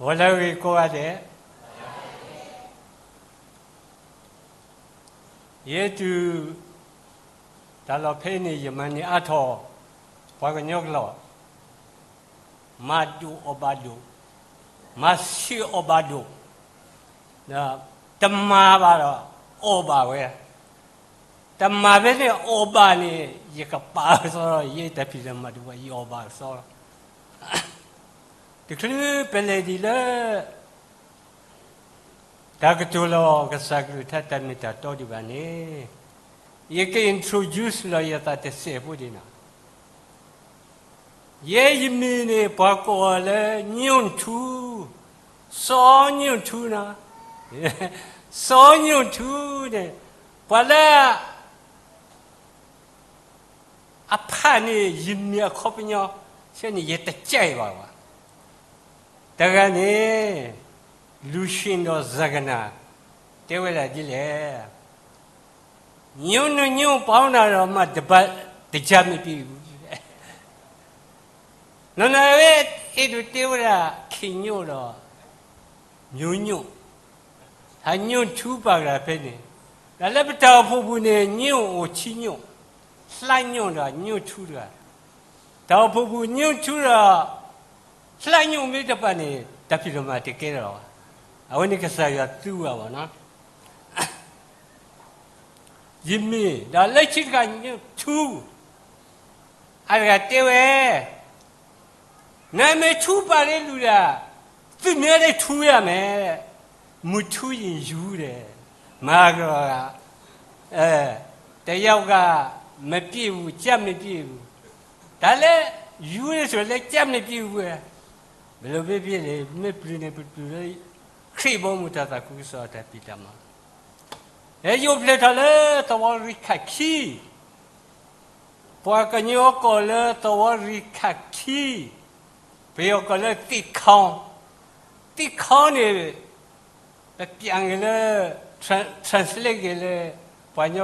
ဂီၤလၢအဂ့ၤကိးဂၤဒဲး, ယဲတုၤ တၢ်လီၢ်ဖဲအံၤန့ၣ် ယမၤန့ၢ်အါထီၣ် ပှၤကညီကျိာ်, မၤဒိၣ်အီၣ်ဘၣ်ဒိၣ်, မၤဆံးအီၣ်ဘၣ်ဒိၣ်, ဒီးတမၤဘၣ်ဒီး အီၣ်ဘၣ်ဝဲ, တမၤဖဲန့ၣ်အီၣ်ဘၣ်န့ၣ် ယကပာ်ကစီဒီး ယဲတၢ်ဖံးတၢ်မၤတဝဲ ယအီၣ်ဘၣ်ကစီဒီး တချုးပလဲၤဒံးလၢ တၢ်ကတိၤလီၤကစၢ်ကလုၢ်ကထါတၢ်မ့ၢ်တၢ်တီဒံးဘၣ်န့ၣ်, ယက introduce လီၤယသးတစဲးဖိဒံးနီၤ. ယဲယမံၤန့ၣ် ပှၤကိးလၢညိၣ်ထူ, စီၤညိၣ်ထူနီၤ, စီၤညိၣ်ထူန့ၣ် ပှၤလၢ အဖးန့ၣ် ယမံၤအခီပညီ ဆဲန့ၣ် ယတကြိုက်ဘၣ်ဝဲ. တဂၤန့ၣ် လူၤၡ့ၣ်ဒီးစၤကနၣ် တဲဝဲဒၣ်ဒ်လဲၣ်, ညိၣ်နညိၣ်ပာ်နၤဒီးမး တဘၣ်တကၢ်မ့ၢ်ပံၤ, နီၢ်နီၢ်ဝဲ အဲၣ်ဒိးတဲဝဲဒၣ် ခ့ၣ်ညိၣ်ဒီး ညိၣ်ညိၣ်, ဟးညိၣ်ထူပာ်ကရၢဖဲန့ၣ်, ဒီးလၢပတၢ်အိၣ်ဖှိၣ်ပူၤန့ၣ် ညိၣ်အိၣ်ဆံညိၣ်, လှညိၣ်ဒီးညိၣ်ထူတဂၤ, တၢ်အိၣ်ဖှိၣ်ပူၤညိၣ်ထူဒီး လှညိၣ်မ့ၢ်တပာ်န့ၣ် တၢ်ဖံးတၢ်မၤတကဲလီၤဘၣ်. အဝဲန့ၣ်ကစၢ်ယွၤသူဝဲဘၣ်နီၤ. ယမ့ၢ်ဒီးလၢခံတဂၤညိၣ်ထူ, အတဂၤတဲဝဲ နမ့ၢ်ထူပာ်လၢလူၤဒၣ်, သုမ့ၢ်လၢထူဝဲဒၣ်မဲာ်, မုၢ်ထူယံၤယူၤဒီး, မၤကလီၤဂာ်, တယောက်က မပြည့်ဘူး, ကြမ်းမပြည့်ဘူး, တၢ်လၢယူၤန့ၣ်ဆိလၢ ကြမ်းမပြည့်ဘူးဝဲ, ဘယ်လိုပဲဖြစ်လေ မ့ၢ်ပျုၤန့ၣ်ပပျုၤလၢ ခရံာ်ဘီမုၢ်တၢ်သးခုကစီၣ်အတၢ်ဖံးတၢ်မၤ ဟဲယိၣ်ဖျဲၣ်ထီၣ်လၢသဝီရံၣ်ခၣ်ခံ, ပှၤကညီကိးလၢသဝီရံၣ်ခၣ်ခံ, ပယီၤကိးလၢသ့ၣ်ခီ, သ့ၣ်ခီန့ၣ် ပပျးက့ၤလၢ translate က့ၤလၢ ပှၤကညီ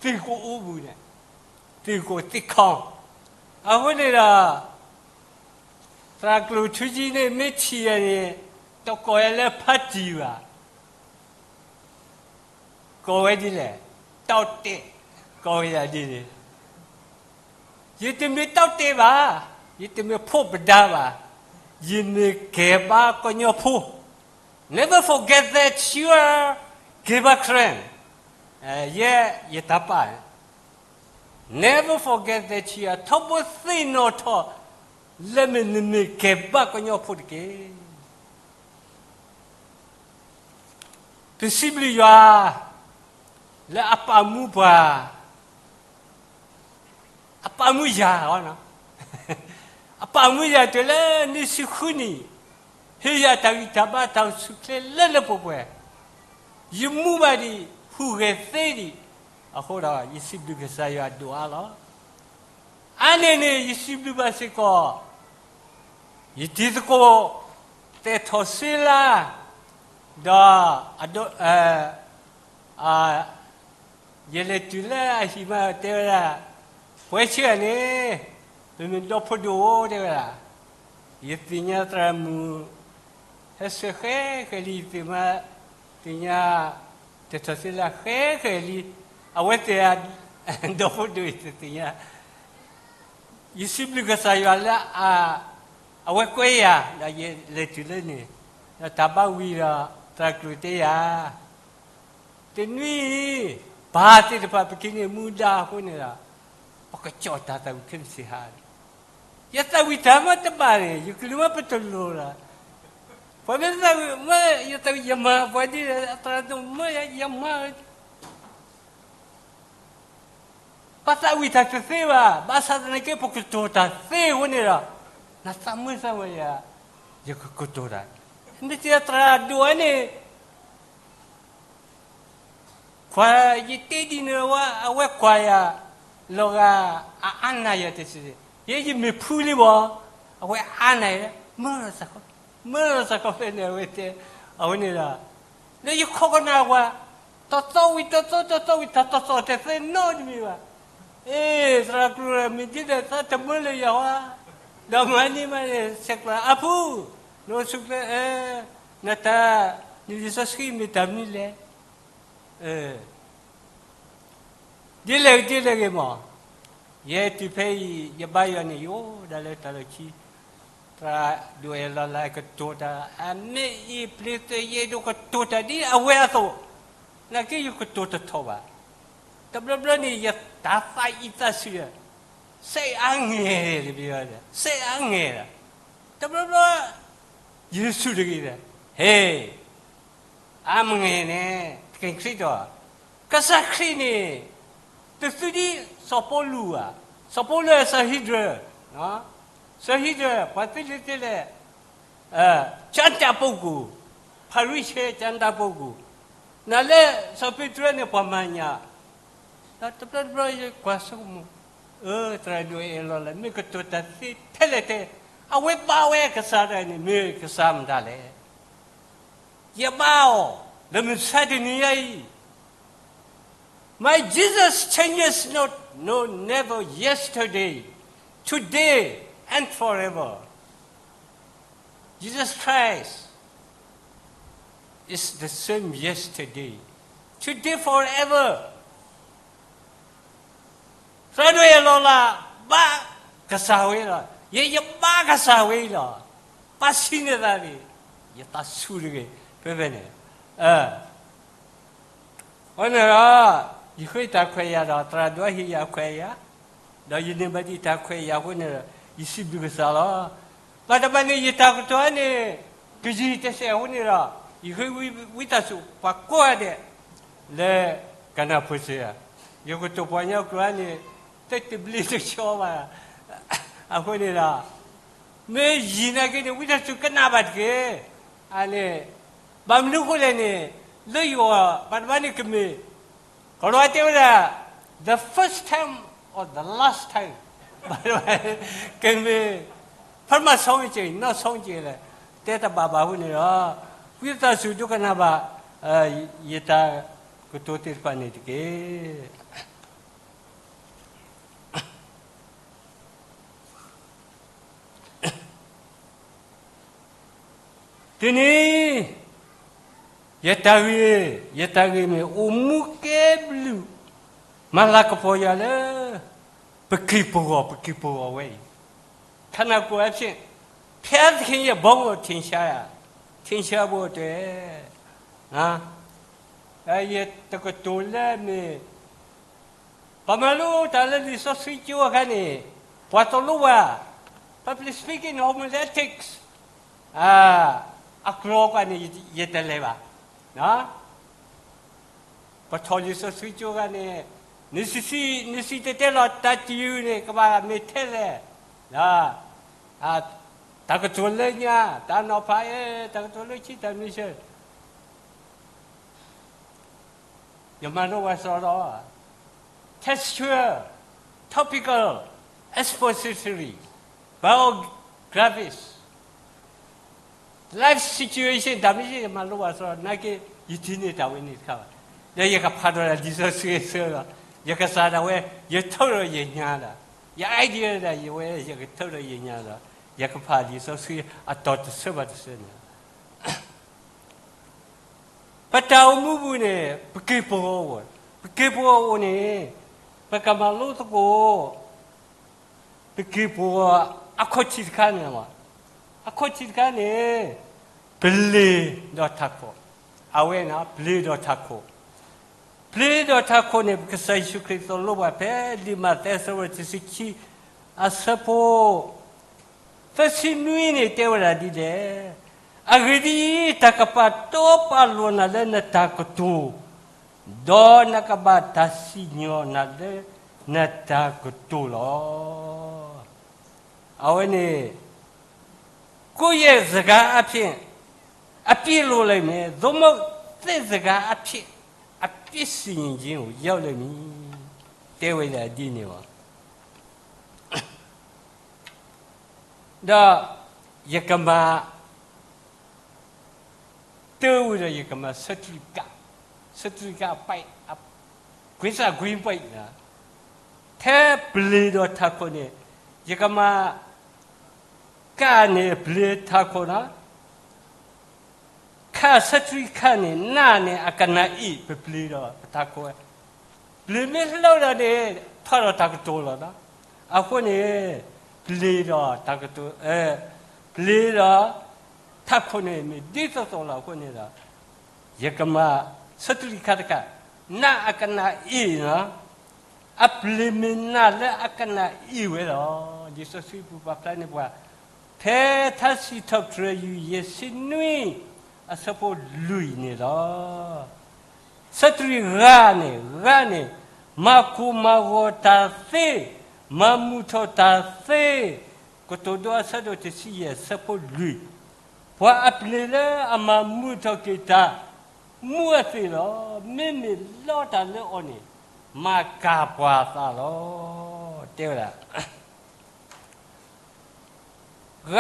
သ့ၣ်ကိးအိပူၤန့ၣ်, သ့ၣ်ကိးသ့ၣ်ခီ, အဃိန့ၣ်ဒီး သရၣ်ကျိာ်ထူကၠံန့ၣ် မ့ၢ်ထံၣ်ယၤန့ၣ် တကိးယၤလၢဖါတံၢ်ဘၣ်, ကိးဝဲဒ်လဲၣ်, တောင့်တင့်, ကိးဝဲဒ်န့ၣ်, ယတမ့ၢ်တောင့်တင့်ဘၣ်, ယတမ့ၢ်ဖိပဒါဘၣ်, ယမ့ၢ်ကဲဘါကညီဖိ, never forget that you are ကဲဘါ clan, ယဲယတၢ်ပာ် never forget that you are ထီဘိသ့ၣ်နီၣ်ထီၣ် လၢမ့ၢ်နမ့ၢ်ကဲဘါကညီဖိတက့ၢ်. ပစံးဘျုးယွၤ လၢအပာ်မူပှၤ, အပာ်မူယၤ, အပာ်မူယၤတုၤလၢနွံဆံဃုနံၣ်, ဟ့ၣ်ယၤတၢ်ဂံၢ်တၢ်ဘါတၢ်အိၣ်ဆူၣ်အိၣ်ချ့လၢလၢပှဲၤပှဲၤ, ယမူဘၣ်ဒံး ဟူးဂဲၤသ့ဒံး, အဃိဒီး ယစံးဘျုးကစၢ်ယွၤဒိၣ်အါလီၤ. အါန့ၢ်န့ၣ် ယစံးဘျုးဘၣ်စ့ၢ်ကီး ယတံၤသကိး သဲးထီၣ်စ့လါ, ဒီး ယလဲၤတုၤလၢအဟံၣ်မးတဲဝဲဒၣ်, ပှဲၤဆံးဂၤန့ၣ် ပမ့ၢ်ဒီဖိဒိၣ်ဧိၤတဲဝဲဒၣ်, ယသ့ၣ်ညါသရၣ်မုၣ် ဟဲဆှၢဃဲဃဲလံ ယသ့ၣ်မါ, သ့ၣ်ညါ သဲးထီၣ်စ့လါဃဲဃဲလံ, အဝဲသ့ၣ် ဒီဖိဒိၣ်အံၤတသ့ၣ်ညါ ယစံးဘျုးကစၢ်ယွၤလၢ အဝဲကွဲယၤ ဒီးယလဲၤတုၤလၢန့ၣ်, ဒီးတၢ်ဘါဝံၤဒီး သရၣ်ကျိာ်တဲယၤ, တနွံအံၤ ပၢ်သ့ၣ်တဖၣ်ပက့ၤန့ၢ်မူဒါအဃိန့ၣ်ဒီး ပကကၠီၣ်တၢ်သးဝံၣ်ခဲမုၢ်ဆ့ၣ်ဟါ, ယသးဝံၣ်တၢ်မ့ၢ်တဘၣ်န့ၣ် ယကလုၢ်မ့ၢ်ပတလိၤလီၤ, ပှၤမ့ၢ်သးဝံၣ်မ့ၢ်ယသးဝံၣ်ယမၤပှၤဒ်လဲၣ် အသရၣ်ဒိၣ်မ့ၢ်ယမၤ ပသးဝံၣ်တၢ်တသ့ဘၣ်, ဘၣ်ဆၣ်သနာ်က့ ပကတိၤတၢ်သ့အဃိန့ၣ်ဒီး နသးမုာ်သးဝဲယၤ, ယကကတိၤတၢ်, မ့ၢ်တဲသရၣ်ဒိၣ်ဝဲန့ၣ်, ကွၢ်ယတဲဒ်န့ၣ်ဝဲ အဝဲကွၢ်ယၤ, လီၤဂာ် အအါနၢ်ယၤတစဲး, ယဲယမ့ၢ်ဖုလံဘၣ်, အဝဲအါနၢ်ယၤ, မၢလီၤစၢ်ခီ, မၢလီၤစၢ်ခီဖဲန့ၣ် အဝဲတဲ, အဝဲန့ၣ်ဒီး လၢယခိးကနၣ်ဝဲ, တသီဝံၤတသီ တသီဝံၤတသီ တသီတသီတသ့နီတမံၤဘၣ်. အ့ သရၣ်ကျိၤမ့ၢ်ဒ်ဒီးသးတမၢလၢယၤဝဲ, ဒီးမၤန့ၢ်မးန့ၣ် ဆဲးကျိးအဖု, နအိၣ်ဆူၣ်ချ့, နတၢ်, နလံာ်စီဆှံမ့ၢ်တၢ်မနုၤလဲၣ်. ဒ်လဲၣ်ဂ့ၤဒ်လဲၣ်ဂ့ၤမး, ယဲတုၤဖဲအံၤ ယဘါယွၤန့ၣ် ယအိၣ်ဒၣ်လၢတၢ်လီၢ်ခံ, သရၣ်ဒိၣ်အဲၣ်လီၤလးကတိၤတၢ်, အမ့ၢ်အံၤပျ့ၤသုးယဲဒိၣ်ကတိၤတၢ်ဒ်အဝဲအသိး, နာ်က့ယကတိၤတထီၣ်ဘၣ်. တဘျီဘျီန့ၣ် ယတၢ်သးအံၤသးဆံး, စဲးအါငဲၤ, စဲးအါငဲၤ, တဘျီဘျီ ယဟ့ၣ်ဆူၣ်တဂ့ၤဒီး, ဟဲ, အါမငဲၤန့ၣ် သက့ၣ်ခရံာ်ဒီး, ကစၢ်ခရံာ်န့ၣ် တသုဒ်စီၤပီလူးဧါ, စီၤပီလူးစီၤဟံးဒြၢး, စီၤဟံးဒြၢး ပှၤသ့လံာ်သ့လဲၣ်, ကျမ်းတန်ပုဂ္ဂိုလ်, ဖၤရံၤၡဲ ကျမ်းတန်ပုဂ္ဂိုလ်, နလဲၤစီၤပ့းတရူးန့ၣ် ပှၤမၤညၣ်, ဒီးတဘျီတဘျီယကွၢ်ဆိကမိၣ်, သရၣ်ဒိၣ်အဲၣ်လီၤလး မ့ၢ်ကတိၤတၢ်သ့ထဲလဲၣ်ထဲ, အဝဲဘါဝဲကစၢ်ဒၣ်န့ၣ် မ့ၢ်ကစၢ်မတၤလဲၣ်. ယဘါအီၤ လၢမုၢ်ဆါတနံၤညါအံၤ, My Jesus changes not, no, never, yesterday, today, and forever. Jesus Christ is the same yesterday, today, forever. သရၣ်ဒိၣ်အဲၣ်လီၤလး ဘါကစၢ်ဝဲလီၤ. ယဲယဘါကစၢ်ဝဲအံၤလီၤ. ပၢ်ဆံးန့ၢ်သးန့ၣ်, ယသးဆူၣ်တဂ့ၤ, ဖဲဖဲန့ၣ်, အဃိန့ၣ်ဒီး, ယဃ့တၢ်ခွဲးယာ်ဒီး သရၣ်ဒိၣ်ဟ့ၣ်ယၤခွဲးယာ်, ဒီးယန့ၢ်ဘၣ်ဒံးတၢ်ခွဲးယာ်အဃိန့ၣ်ဒီး, ယစံးဘျုးကစၢ်လီၤ. ဘၣ်တဘၣ်န့ၣ် ယတၢ်ကတိၤန့ၣ် ကယံာ်တစဲးအဃိန့ၣ်ဒီး, ယဃ့ဝံသးစူၤ ပှၤကိးဂၤဒဲး လၢကနၢ်ဖိစၢၤ, ယကတိၤပှၤကညီကျိာ်န့ၣ် တဘျ့တဆှီဘၣ်. အဃိန့ၣ်ဒီး, မ့ၢ်ယံာ်နာ်က့န့ၣ် ဝံသးစူၤကနၣ်ဘၣ်တက့ၢ်. အန့ၣ်, ဘၣ်မနုၤအဃိလဲၣ်န့ၣ်, လၢယဂီၢ် ဘၣ်တဘၣ်န့ၣ်ကမ့ၢ်, ကီၤလၤဝါတဲဝဲဒၣ်, the first time or the last time, ဘၣ်တဘၣ်, ကမ့ၢ်, ပထမဆုံးအကြိမ်, နောက်ဆုံးအကြိမ်လဲၣ်, တဲတဘၣ်ဘၣ်အဃိန့ၣ်ဒီး, ဝံသးစူၤဒိကနၣ်ဘၣ် ယတၢ်ကတိၤသ့ၣ်တဖၣ်န့ၣ်တက့ၢ်. တနံၤ, ယတၢ်ဂ့ၢ်, ယတၢ်ဂ့ၢ်မ့ၢ်အိၣ်မူကဲဘျုး, မၤလၤကပီၤယၤလၢ ပက့ၢ်ပဂီၤ, ပက့ၢ်ပဂီၤဝဲအံၤ, ခါနၢ်ကိၣ်အဖျ့ၣ်, ဖဲသခ့ယဘီမ့ၢ်ထ့ၣ်ဆါယၤ, ထ့ၣ်ဆါဘိတဲ, ယတကတိၤလၢမ့ၢ် ပမၤလိတၢ်လၢလံာ်စီဆှံကၠိအခါန့ၣ်, ပှၤတလိၣ်ဝဲ, public speaking homiletics, အကျိၤအကျဲန့ၣ် ယတလဲၤဘၣ်. ပထီၣ်လံာ်စီဆှံကၠိအခါန့ၣ်, နစံး, နစံၣ်တဲၤတဲလီၤတၢ်တယုၢ်န့ၣ် ကဘၣ်မ့ၢ်ထဲလဲၣ်, တၢ်ကတိၤလၢညါ, တၢ်နီၤဖး, တၢ်ကတိၤလၢခံတၢ်မံၤဆၢ ယမၤလိဘၣ်စ့ၢ်ကီးလီၤ. Textual, topical, expository, biographies, life situation, တၢ်မ့ၢ်ယမၤလိဘၣ်စ့ၢ်ကီး နာ်က့ ယထံၣ်န့ၢ်တၢ်ဝဲန့ၣ်တခါဘၣ်. ဒီးယကဖးဒီးလံာ်စီဆှံအဆၢလီၤ. ယကစၢ်ဒၣ်ဝဲ, ယထုးဒီးယညါဒီး, ယ idea ဒၣ်ယဝဲ ယကထုးဒီးယညါဒီး, ယကဖးလံာ်စီဆှံအတီၤတဆၢဘၣ်တဆၢန့ၣ် ပတၢ်အိၣ်မူပူၤန့ၣ် ပက့ၢ်ပဂီၤအိၣ်, ပက့ၢ်ပဂီၤအိၣ်န့ၣ် ပကမၤလိသကိး ပက့ၢ်ပဂီၤအခီၣ်ထံးတခါန့ၣ်, အခီၣ်ထံးတခါန့ၣ် ပျ့ၤဒီးထးခိၣ်, အဝဲန့ၣ် ပျ့ၤဒီးထးခိၣ်, ပျ့ၤဒီးထးခိၣ်န့ၣ် ပကစၢ်ယ့ၣ်ၡူးခရံာ်သိၣ်လိပှၤဖဲလံာ်မးသဲ အဆၢဖိတဆံခံ, အဆၢဖိ သၢဆံနွံန့ၣ် တဲဝဲဒၣ်ဒ်လဲၣ်, အဂ့ၢ်ဒ်အံၤ, တၢ်ကပာ်တီပာ်လိၤနၤလၢနတၢ်ကတိၤ, ဒီးနကဘၣ်တၢ်စံၣ်ညီၣ်နၤလၢနတၢ်ကတိၤလီၤ. အဝဲန့ၣ် ကိုယ့်ရဲ့စကားအားဖြင့် အပြည့်လို့လိမ့်မယ်, သို့မဟုတ် သင့်စကားအားဖြင့် အပြည့်စုံခြင်းကိုရောက်လိမ့်မည်, တဲဝဲဒၣ်ဒ်န့ၣ်လီၤ. ဒီးယကမၤ တၢ်ဝံၤဒီးယကမၤ ဆၢထံကၣ်, ဆၢထံကၣ်အပိုက်, ကွ့စၢ်ကွ့ပံး, ထဲပျ့ၤဒီးထးခိၣ်န့ၣ် ယကမၤ ကၣ်န့ၣ် ပျ့ၤထးခိၣ်နီၤ ခါဆၢထံခါန့ၣ် နးန့ၣ်အကနၣ်အ့ၣ် ပပျ့ၤဒီးပထးခိၣ်ဝဲ, ပျ့ၤမ့ၢ်လီၤဒီးန့ၣ် ထီၣ်ဒီးတၢ်ကတိၤလီၤနီၤ. အဃိန့ၣ် ပျ့ၤဒီးတၢ်ကတိၤ ပျ့ၤဒီးထးခိၣ်န့ၣ် မ့ၢ်ဒ်သိးသိးလီၤ. အဃိန့ၣ်ဒီး ယကမၤဆၢထံခါတခါ, နးအကနၣ်အ့ၣ်နီၤ. အပျ့ၤမ့ၢ်နးလၢအကနၣ်အ့ၣ်ဝဲလီၤ. လံာ်စီဆှံပူၤပာ်ဖျါန့ၢ်ပှၤ ဖဲထါစံးထီၣ်ပတြၢၤယုၢ် ယဲၢ်ဆံနွံ အဆၢဖိလွံၢ်န့ၣ်လီၤ. ဆၢထံဂၤန့ၣ် ဂၤန့ၣ် မၤကိၢ်မၤဂီၤတၢ်သ့, မၤမုာ်ထီၣ်တၢ်သ့, ကတိၤဒိအဆၢဒိၣ်တဆံယဲၢ် အဆၢဖိလွံၢ်, ပှၤအပျ့ၤလၢအမၤမုာ်ထီၣ်က့ၤတၢ် မူအသ့ၣ်လီၤ. မ့မ့ၢ်လီတၢ်လၢအီၤန့ၣ် မၤကၢ်ပှၤအသးလီၤ. တဲဝဲဒၣ် ဂၤ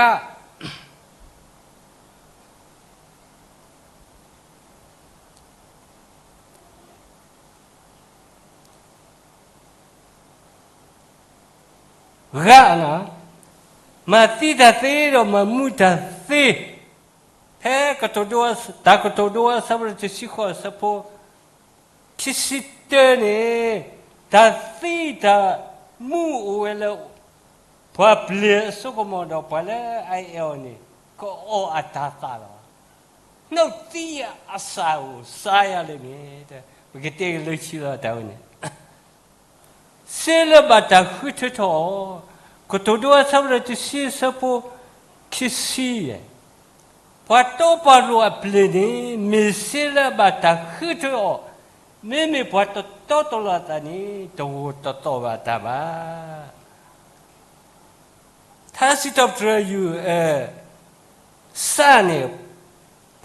ဂၤန့ၣ် မၤသံတၢ်သ့ဒီးမၤမုာ်တၢ်သ့, ဖဲကတိၤဒိ တၢ်ကတိၤဒိအဆၢဖိတဆံဃိး အဆၢဖိ ခံဆံတၢန့ၣ် တၢ်သံတၢ်မူအိၣ်ဝဲလၢ ပှၤပျ့ၤအစိကမီၤဒီးပှၤလၢအအဲၣ်အီၤန့ၣ် ကအီၣ်အတၢ်သးလီၤ. နှုတ်သီးအစာကို စားရလိမ့်မယ်, ပကတဲက့ၤလၢခံလီၤ တၢ်ဝဲန့ၣ် စ့လၢဘၣ်တၢ်ဃုထၢထီၣ်အီၤ, ကတိၤဒိအဆၢဖိတဆံ အဆၢဖိခံဆံယဲၢ်, ပှၤတီပှၤလိၤအပျ့ၤန့ၣ် မ့ၢ်စ့လၢအဘၣ်တၢ်ဃုထၢအီၤ, မ့မ့ၢ်ပှၤတတီတလိၤအသးန့ၣ် တဂိာ်တသီၣ်ဘၣ်တၢ်ဘၣ်. ထါစံးထီၣ်ပတြၢၤယုၢ် စးန့ၣ်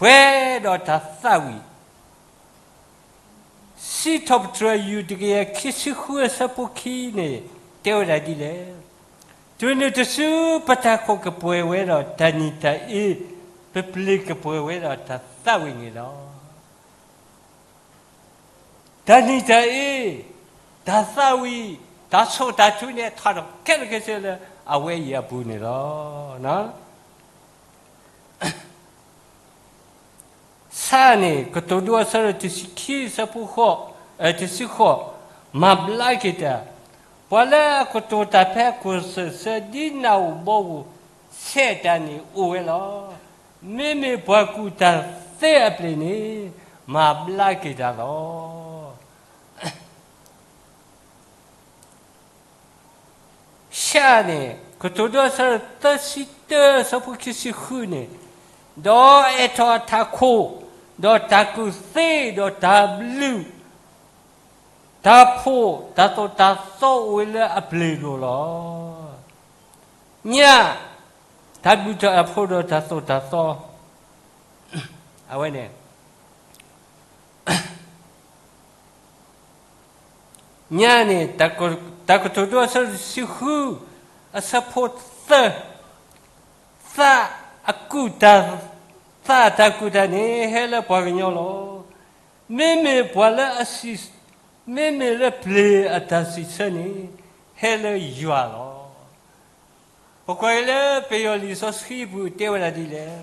ပှဲၤဒီးတၢ်သးဝံၣ်, စံးထီၣ်ပတြၢၤယုၢ် တကယၤခံဆံဃု အဆၢဖိခံန့ၣ် တဲဝဲဒၣ်ဒ်လဲၣ်, တုၤနုၤတစု ပထးခိၣ်ကပှဲၤဝဲဒီးတၢ်နံၤတၢ်အ့, ပပျ့ၤကပှဲၤဝဲဒီးတၢ်သးဝံၣ်န့ၣ်လီၤ. တၢ်နံၤတၢ်အ့, တၢ်သးဝံၣ်, တၢ်ဆိၣ်တၢ်ထုန့ၣ် ထီၣ်ဒီးခဲလၢာ်ခဲဆ့လၢအဝဲအံၤအပူၤန့ၣ်လီၤ. စးန့ၣ် ကတိၤဒိအဆၢဒိၣ်တဆံခံ အဆၢဖိဃိး, တဆံဃိး, မၤဘျါက့ၤတၢ်, ပှၤလၢအကတိၤတၢ်ဖဲအခိၣ်စၢၣ်ဆၢဒ်နးဧိၤဘီဧိၤ ဆဲးတၢ်န့ၣ်အိၣ်ဝဲလီၤ. မ့မ့ၢ်ပှၤကူၣ်တၢ်သ့အပျ့ၤန့ၣ် မၤဘျါက့ၤတၢ်လီၤ. စးန့ၣ် ကတိၤဒိအဆၢဒိၣ်သၢဆံတၢ အဆၢဖိခံဆံဃုန့ၣ်, ဒီးအဲၣ်ထီၣ်အထးခိၣ်, ဒီးတၢ်ကူၣ်သ့, ဒီးတၢ်ဘျုး, တၢ်ဖှိၣ်, တၢ်သိၣ်တၢ်သီအိၣ်ဝဲလၢအပျ့ၤလိၤလီၤ. ညါ, တၢ်ဘျုးတၢ်ဖှိၣ်ဒီးတၢ်သိၣ်တၢ်သီ, အဝဲန့ၣ် ညါန့ၣ် တၢ်ကတိၤဒိအဆၢဒိၣ်တဆံဃု အဆၢဖိသၢ, သးအကူၣ်တၢ်, သးအတၢ်ကူၣ်တၢ်န့ၣ် ဟဲလၢပှၤကညီလီၤ. မ့မ့ၢ်ပှၤလၢအစံး, မ့မ့ၢ်လၢပျ့ၤအတၢ်စံးဆၢန့ၣ် ဟဲလၢယွၤလီၤ. ပကွၢ်က့ၤလၢပယီၤလံာ်စီဆှံပူၤတဲဝဲဒၣ်ဒ်လဲၣ်,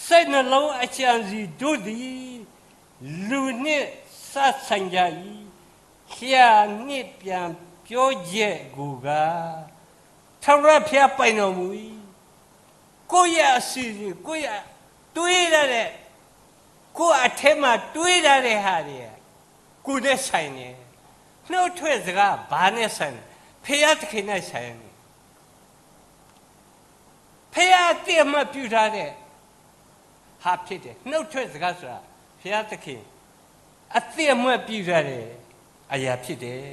စိတ်နှလုံးအကြံစည်တို့သည် လူနှင့်စပ်ဆိုင်ကြ၏, လျှာနှင့်ပြန်ပြောချက်ကိုကား ထာဝရဘုရားပိုင်တော်မူ၏. ကိုယ့်ရဲ့အစီအစဉ်, ကိုယ့်ရဲ့တွေးထားတဲ့, ကိုယ့်အထဲမှာတွေးထားတဲ့ဟာတွေ, ကိုယ်နဲ့ဆိုင်တယ်. နှုတ်ထွက်စကား ဘာနဲ့ဆိုင်လဲ? ဘုရားသခင်နဲ့ဆိုင်တယ်. ဘုရားအသိအမှတ်ပြုထားတဲ့ဟာဖြစ်တယ်. နှုတ်ထွက်စကားဆိုတာ ဘုရားသခင်အသိအမှတ်ပြုထားတဲ့အရာဖြစ်တယ်.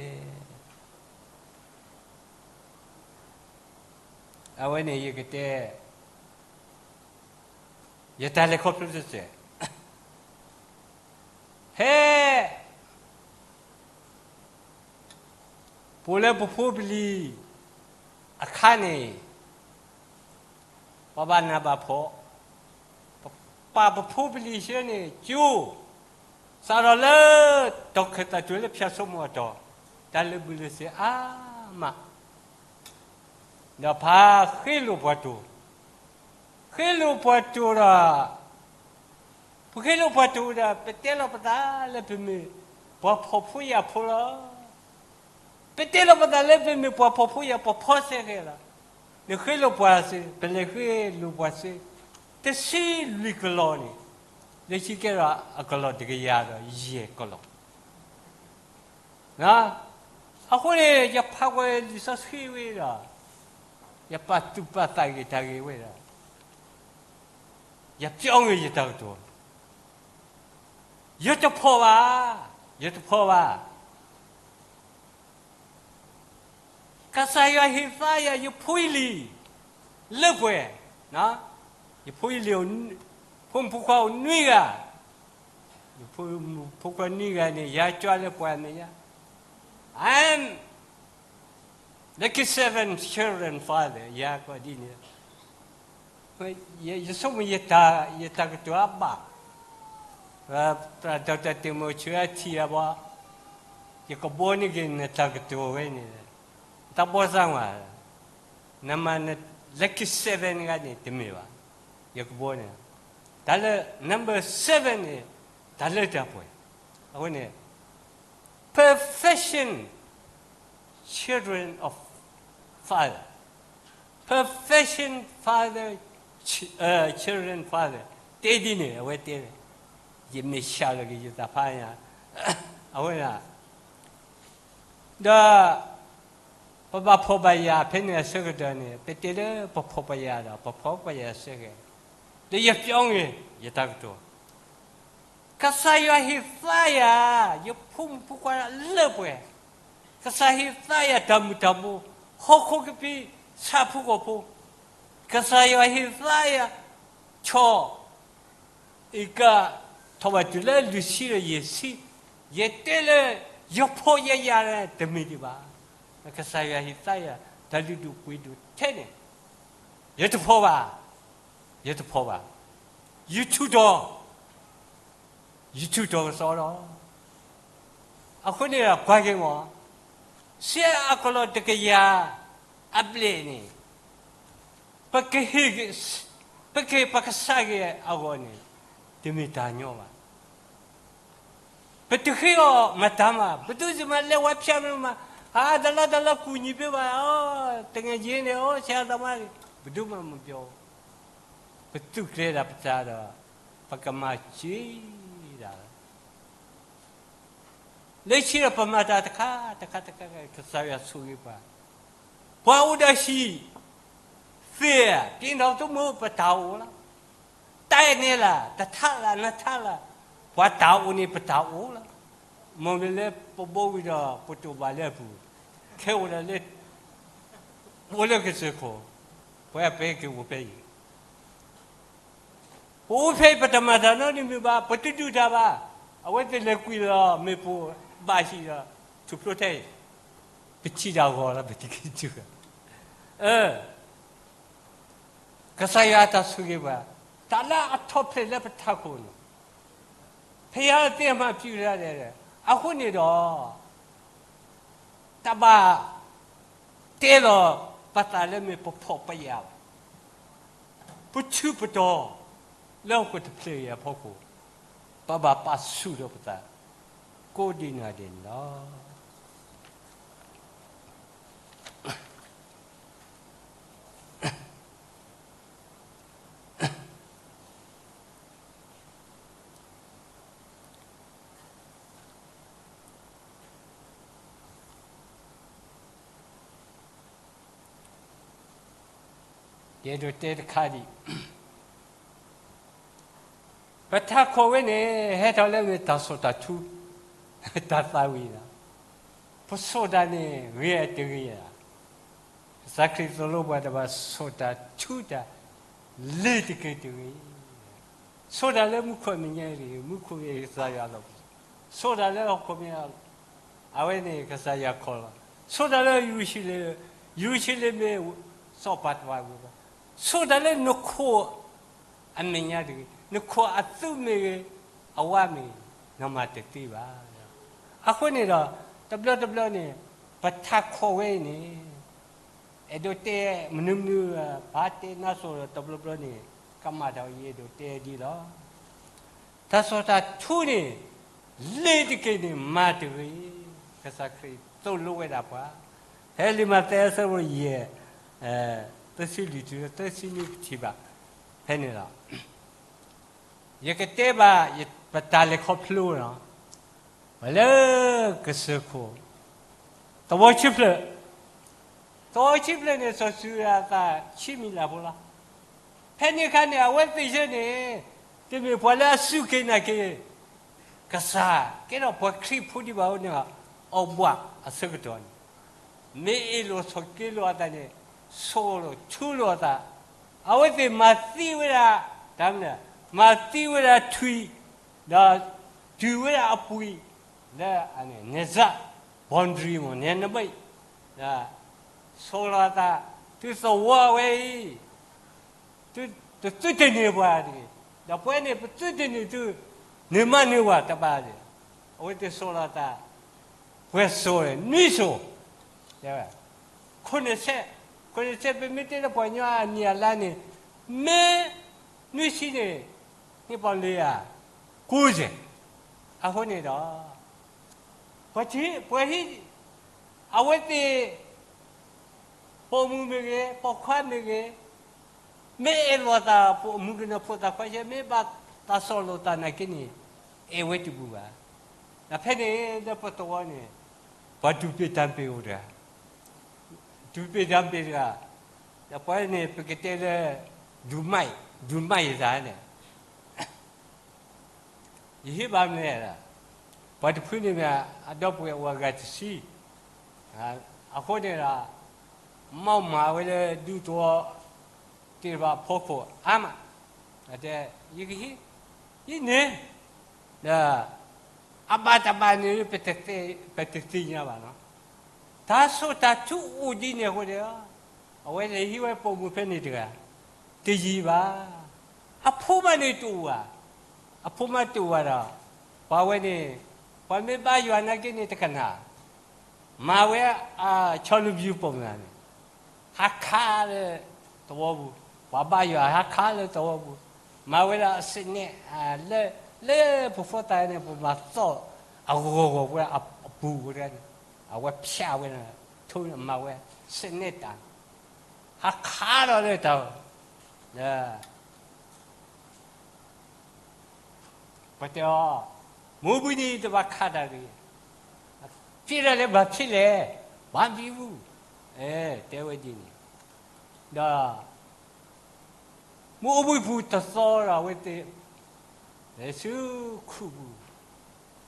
အဝဲန့ၣ်ယကတဲ ယတၢ်လဲၤခီဖျိတစဲး ဖဲ ပအိၣ်လၢပဖိပလံၤအခါန့ၣ် ပှၤဘၣ်နးဘၣ်ဖှီၣ်, ပပာ်ပဖိပလံၤဆှၢန့ၣ် ကၠိ, စးထီၣ်လၢ တီၢ်ခၢၣ်သးတုၤလၢဖၠၣ်စိမိၤအတီၢ်, တၢ်လုၢ်ဘၣ်လုၢ်စ့အါမး, ဒီးဖးဃ့လိာ်ပှၤတိၢ်, ဃ့လိာ်ပှၤတိၢ်ဒီး ပဃ့လိာ်ပှၤတအိၣ်ဒီး ပတဲလီၤပသးလၢပမ့ၢ်ပှၤဖှီၣ်ဖိယာ်ဖိလီၤ. ပတဲလီၤပသးလၢပမ့ၢ်ပှၤဖှီၣ်ဖိယာ်ဖိ ပဖီဆဲးဃဲလီၤ. နဃ့လိာ်ပှၤစ့ၢ်, ပလဲၤဃ့လိာ်ပှၤစ့ၢ်, တဆံလွံၢ်ကလီၢ်န့ၣ်, လၢခံကဲဒီးအကလီၢ်တကယၤဒီးယဲၢ်ကလီၢ် အဃိန့ၣ် ယဖးကွၢ်လံာ်စီဆှံဝဲဒီး, ယပာ်သူၣ်ပာ်သးဂ့ၤတၢ်ဂ့ၤဝဲဒီး, ယပျီအီၤဂ့ၤယတၢ်ကတိၤ, ယတဖှီၣ်ဘၣ်, ယတဖှီၣ်ဘၣ်. ကစၢ်ယွၤဟ့ၣ်သါယၤ ယဖိယလံၤလၢပှဲၤ, ယဖိယလံၤ, ဖိမုၣ်ဖိခွါအိၣ်နွံဂၤ, ယဖိမုၣ်ဖိခွါနွံဂၤန့ၣ် ယၤကွၢ်လၢပှၤမဲာ်ညါ, I'm lucky seven children father, ယၤကွၢ်ဒ်န့ၣ် ယဆိကမိၣ် ယတၢ်ကတိၤအါဘၣ်, သရၣ်ဒီးတၢ်တ့ၢ်မိၣ်ဆၢအထံၣ်အဘီ, ယကဘီန့ၢ်က့ၤနတၢ်ကတိၤဝဲန့ၣ်, တၢ်ဘီစၢ်ဝဲ, နမၤ lucky seven ဂၤန့ၣ် တမ့ၢ်ဘၣ်, ယကဘီန့ၣ်, တၢ်လၢ number seven န့ၣ် တၢ်လၢတၢ်ပှဲၤ, အဃိန့ၣ် perfection children of father, perfection father, ch-, အဲ, children father, တဲဒ်န့ၣ် အဝဲတဲ, ယမ့ၢ်ဆှၢလီၤက့ၤယသးဖးညါ, အဝဲဒၣ်, ဒီး ပဘၣ်ဖှီၣ်ဘၣ်ယာ်ဖဲန့ၣ်အဆၢကတီၢ်န့ၣ် ပတဲလၢပဖှီၣ်ပယာ်ဒီး ပဖှီၣ်ပယာ်စ့ၢ်ကီး, ဒီးယပျီအီၤဂ့ၤ ယတၢ်ကတိၤ ကစၢ်ယွၤဟ့ၣ်သါယၤ ယဖိမုၣ်ဖိခွါလၢပှဲၤ, ကစၢ်ဟ့ၣ်သါယၤတၢ်မုၢ်တၢ်ဘိ, ဟီၣ်ခိၣ်ကပံာ်ဆၣ်ဖိကီၢ်ဖိ, ကစၢ်ယွၤဟ့ၣ်သါယၤ ဆီၣ် အံၤက ထီၣ်ဘၣ်တုၤလၢလွံၢ်ဆံဒီးယဲၢ်ဆံ, ယတဲလၢ ယဖှီၣ်ယယာ်တမ့ၢ်ဒံးဘၣ်. ကစၢ်ယွၤဟ့ၣ်သါယၤ တၢ်လုၢ်ဒိၣ်ပှ့ၤဒိၣ်ထဲန့ၣ်, ယတဖှီၣ်ဘၣ်, ယတဖှီၣ်ဘၣ်, ယထုးထီၣ်, ယထုးထီၣ်ကစီဒီး, အဃိန့ၣ်ဒီး ကွၢ်က့ၤမး, စ့အကလီၢ်တကယၤအဘျဲၣ်န့ၣ် ပကဟ့ၣ်, ပကဟ့ၣ်ပကစၢ်က့ၤအဂီၢ်န့ၣ် တမ့ၢ်တၢ်ညီဘၣ်. ပတဃ့အီၤမတၤမး, ဘယ်သူ့ဆီမှာလဲဝါဖျားမး, ဟာ, တလီတလီကူညီပေးပါ, တကယ်ချင်းန့ၣ်, အိ, ဆရာသမား, ဘယ်သူမှမပြောဘူး. ပသူၣ်ကျဲၤဒၣ်ပသးဒီး ပကမၤစၢၤဒၣ် လၢခံဒီးပမၤတၢ်တခါတခါတခါ ကစၢ်ယွၤဆိၣ်ဂ့ၤပှၤ, ပှၤအိၣ်ဒီးဟံၣ်သ့ၣ်ဧါ, ပျဲနီၣ်သိမုၣ် ပတၢ်အိၣ်လီၤ. တၢ်အဲၣ်န့ၣ်လၢ တထါလၢနထါလၢ ပှၤတၢ်အိၣ်န့ၣ် ပတၢ်အိၣ်လီၤ. မ်မ့ၢ်လၢပဘီဝံၤဒီး ပတိၢ်ဘၣ်လၢအပူၤ, ခဲအိၣ်ဒၣ်လၢ အိၣ်လၢကစၢၢ်ခိၣ်, ပှၤပဲက့ၤအိၣ်ဖဲအံၤ ပအိၣ်ဖဲအံၤ ပတမၤတၢ်နီတမံၤဘၣ်, ပတဒုးတၢ်ဘၣ်. အဝဲသ့ၣ်လဲၤကွံာ်လီၤမ့ၣ်ပိၢ်ဘၣ်ဟံၣ်ဒီး ထူၣ်ဖျိထဲအံၤ, ပထံၣ်တၢ်ဂီၤလီၤ ပတက့ၤတုၤ, အၢ, ကစၢ်ယွၤတၢ်ဆိၣ်ဂ့ၤပှၤ, တၢ်လၢအထီၣ်ဖျဲးလၢပထးခိၣ်န့ၣ်, ဖဲယၤသ့ၣ်မၤပျုၤတၢ်ဒဲး, အဃိန့ၣ်ဒီး တၢ်ဘၣ်တဲလီၤပသးလၢ မ့ၢ်ပဖှီၣ်ပယာ်ဘၣ်, ပထူးပတီၤလၢဟီၣ်ခိၣ်တဖျၢၣ်အံၤအဖီခိၣ်, ပဘၣ်ပာ်ဆူၣ်ဒီးပသး ကိးဒံးနီၢ်ဒဲးန့ၣ်လီၤ. ယအဲၣ်ဒိးတဲတခါဒံး, ပထးခိၣ်ဝဲန့ၣ် ဟဲထီၣ်လၢမ့ၢ်တၢ်စီၣ်တၢ်ဆူ, တၢ်သးဝံၣ်လီၤ. ပစီၣ်တၢ်န့ၣ် ဂ့ၤတဂ့ၤဧါ. ကစၢ်ခရံာ်သိၣ်လိပှၤတဘၣ် စီၣ်တၢ်ဆူတၢ် လၢတက့ၢ်တဂ့ၤ. စီၣ်တၢ်လၢမူခိၣ်မဲာ်ညါတဂ့ၤ, မူခိၣ်ဂ့ၤကစၢ်ယွၤလီၤ. စီၣ်တၢ်လၢဟီၣ်ခိၣ်မဲာ်ညါ, အဝဲန့ၣ်ကစၢ်ယွၤခီလီၤ. စီၣ်တၢ်လၢယရူၤၡလ့ၣ်, ယရူၤၡလ့ၣ်မ့ၢ် စီၤပၤတဘၣ်ဝဲဘၣ်. စီၣ်တၢ်လၢနခိၣ်အမဲာ်ညါတဂ့ၤ, နခိၣ်အသုးမ့ၢ်ဂ့ၤ, အဝါမ့ၢ်ဂ့ၤ, နမၤတသ့ဘၣ်. အဃိန့ၣ်ဒီး တဘျီတဘျီန့ၣ် ပထးခိၣ်ဝဲအံၤန့ၣ် အဲၣ်ဒိးတဲမနုၤမနုၤ ဘၣ်တဲနါစိၤဒီး တဘျီဘျီန့ၣ် ကမၣ်တၢ်အံၤ အဲၣ်ဒိးတဲဒ်လီၤ. တၢ်ဆီၣ်တၢ်ထူန့ၣ် လ့ၤတက့ၢ်န့ၣ်မၤတဂ့ၤ, ကစၢ်ခရံာ်သိၣ်လိဝဲဒၣ်ပှၤ, ဖဲလံာ်မးသဲအဆၢဒိၣ်ယဲၢ်, သၢဆံလွံၢ်တုၤသၢဆံနွံပထံၣ်ဘၣ်, ဖဲန့ၣ်လီၤ. ယကတဲဘၣ်ပတၢ်လဲၤခီဖျိလီၤ. ပှၤလၢကစၢၢ်ခိၣ် သဝီဆံဖျၢၣ်, သဝီဆံဖျၢၣ်န့ၣ် စီၤစူၤရၤသးဆံမံၤလၢ်ဖိလီၤ. ဖဲန့ၣ်အခါန့ၣ် အဝဲသ့ၣ်ယဲန့ၣ် တမ့ၢ်ပှၤလၢအစူၢ်က့ၤနာ်က့ၤ ကစၢ် ကဲထီၣ်ပှၤခရံာ်ဖိဒံးဘၣ်အဃိန့ၣ် အီၣ်ဘှးအဆၢကတီၢ်န့ၣ် မ့ၢ်အ့ၣ်လိာ်ဆိးက့လိာ်အသးန့ၣ် ဆိၣ်လိာ်ထူလိာ်အသး, အဝဲသ့ၣ်မၤသံဝဲဒၣ်, တၢ်မနုၤ, မၤသံဝဲဒၣ်ထွံၣ်, ဒီးတုၤဝဲဒၣ်အပှံာ် လၢအန့ၣ် နစၢ်ဘီၣ်ဒြံမ့ၢ် နဲနဘၢၣ်, ဒီးဆိၣ်လိာ်အသး, သုသဝီအဝဲအံၤ တသုတန့ၢ်ပှၤတဂ့ၤ, ဒီးပဝဲန့ၣ် ပသုတန့ၢ်သု, န့ၢ်မးန့ၢ်ဝဲတဘၣ်န့ၣ်, အဝဲသ့ၣ်ဆိၣ်လိာ်အသး, ပှဲၤစိၤန့ၣ် နွံစိၤ, တဲဝဲ, ခိၣ်နစဲး, ခိၣ်နစဲးပမ့ၢ်တဲလၢပှၤကညီအနံၣ်အလါန့ၣ်, မ့ၢ်နွံဆံန့ၣ် ဟံၣ်ပီၣ်လဲၣ်ဧါ, ကိးစဲး, အဃိန့ၣ်ဒီး ပှၤ, ပှၤဟံၣ်, အဝဲသ့ၣ် ပိာ်မုၣ်မ့ၢ်ဂ့ၤ, ပိာ်ခွါမ့ၢ်ဂ့ၤ, မ့ၢ်အဲၣ်လိာ်သး ပိာ်မုၣ်ကနီၤဖိသၣ်ခွါဆဲး မ့ၢ်ဘၣ်သးစီၣ်လိာ်သးနာ်က့န့ၣ် အဲၣ်ဝဲတပူၤဘၣ်. ဒီးဖဲန့ၣ်လၢပသဝီန့ၣ် ပှၤဒူးပ့ၢ်တၢ်ပ့ၢ်အိၣ်တဂၤ, ဒူးပ့ၢ်တၢ်ပ့ၢ်တဂၤ, ဒီးပှၤန့ၣ် ပကတဲလၢ ဒူးမး, ဒူးမးယသးန့ၣ် ယဟ့ၣ်ဘၣ်မနုၤလဲၣ်, ပှၤတဖုန့ၣ်မ့ၢ် အဒီပုၢ်ဝဲၢ်အိၣ်အဂၤတဆံ, အဃိန့ၣ်ဒီး မီၢ်မၤဝဲလၢဒူသဝီသ့ၣ်တဖၣ်အဖီခိၣ်အါမး, တဲ, ယကဟ့ၣ်, ဟ့ၣ်န့ၣ်, ဒီး အဘၣ်တဘၣ်န့ၣ် ပတသ့ၣ်ညါဘၣ်နီၤ, တၢ်ဆီၣ်တၢ်ထူအိၣ်ဒ်န့ၣ်အဃိန့ၣ်, အဝဲလဲၤဟံးဝဲပိာ်မုၣ်ဖဲန့ၣ်တဂၤ, တယံာ်ဘၣ်, အဖိမးန့ၣ်တအိၣ်ဧါ, အဖိမးတအိၣ်ဘၣ်ဒီး ပှၤဝဲန့ၣ် ပှၤမ့ၢ်ဘါယွၤနာ်က့န့ၣ်တကနၣ်, မၤဝဲအဆီလီၤဘျူးပိာ်မုၣ်န့ၣ် ဟးခးလၢသဝီပူၤ, ပှၤဘါယွၤဟးခးလၢသဝီပူၤ, မၤဝဲဒၣ်အစနဲး, လၢပဖိသၣ်န့ၣ် ပမၤသီၣ်အဂီၤဂီၤဝဲအပူၤဝဲဒၣ်န့ၣ်, အဝဲဖျါဝဲဒၣ်, ထိမၤဝဲစနဲးတၢ်, ဟးခးဒီးလၢတၢ် ပတဲအီၤ, မိၢ်ဘုန့ၣ်တဘၣ်ခးတၢ်တဂ့ၤ, ဖံးဒၣ်လဲာ်ဘၣ်ဖံးလဲၣ်, ဘၣ်ဖံးဘူး, တဲဝဲဒ်န့ၣ်, ဒီး မ့ၢ်အိၣ်ဘှံးပူၤတသီဒီးအဝဲသ့ၣ် လဲၤဆူခူၣ်ပူၤ,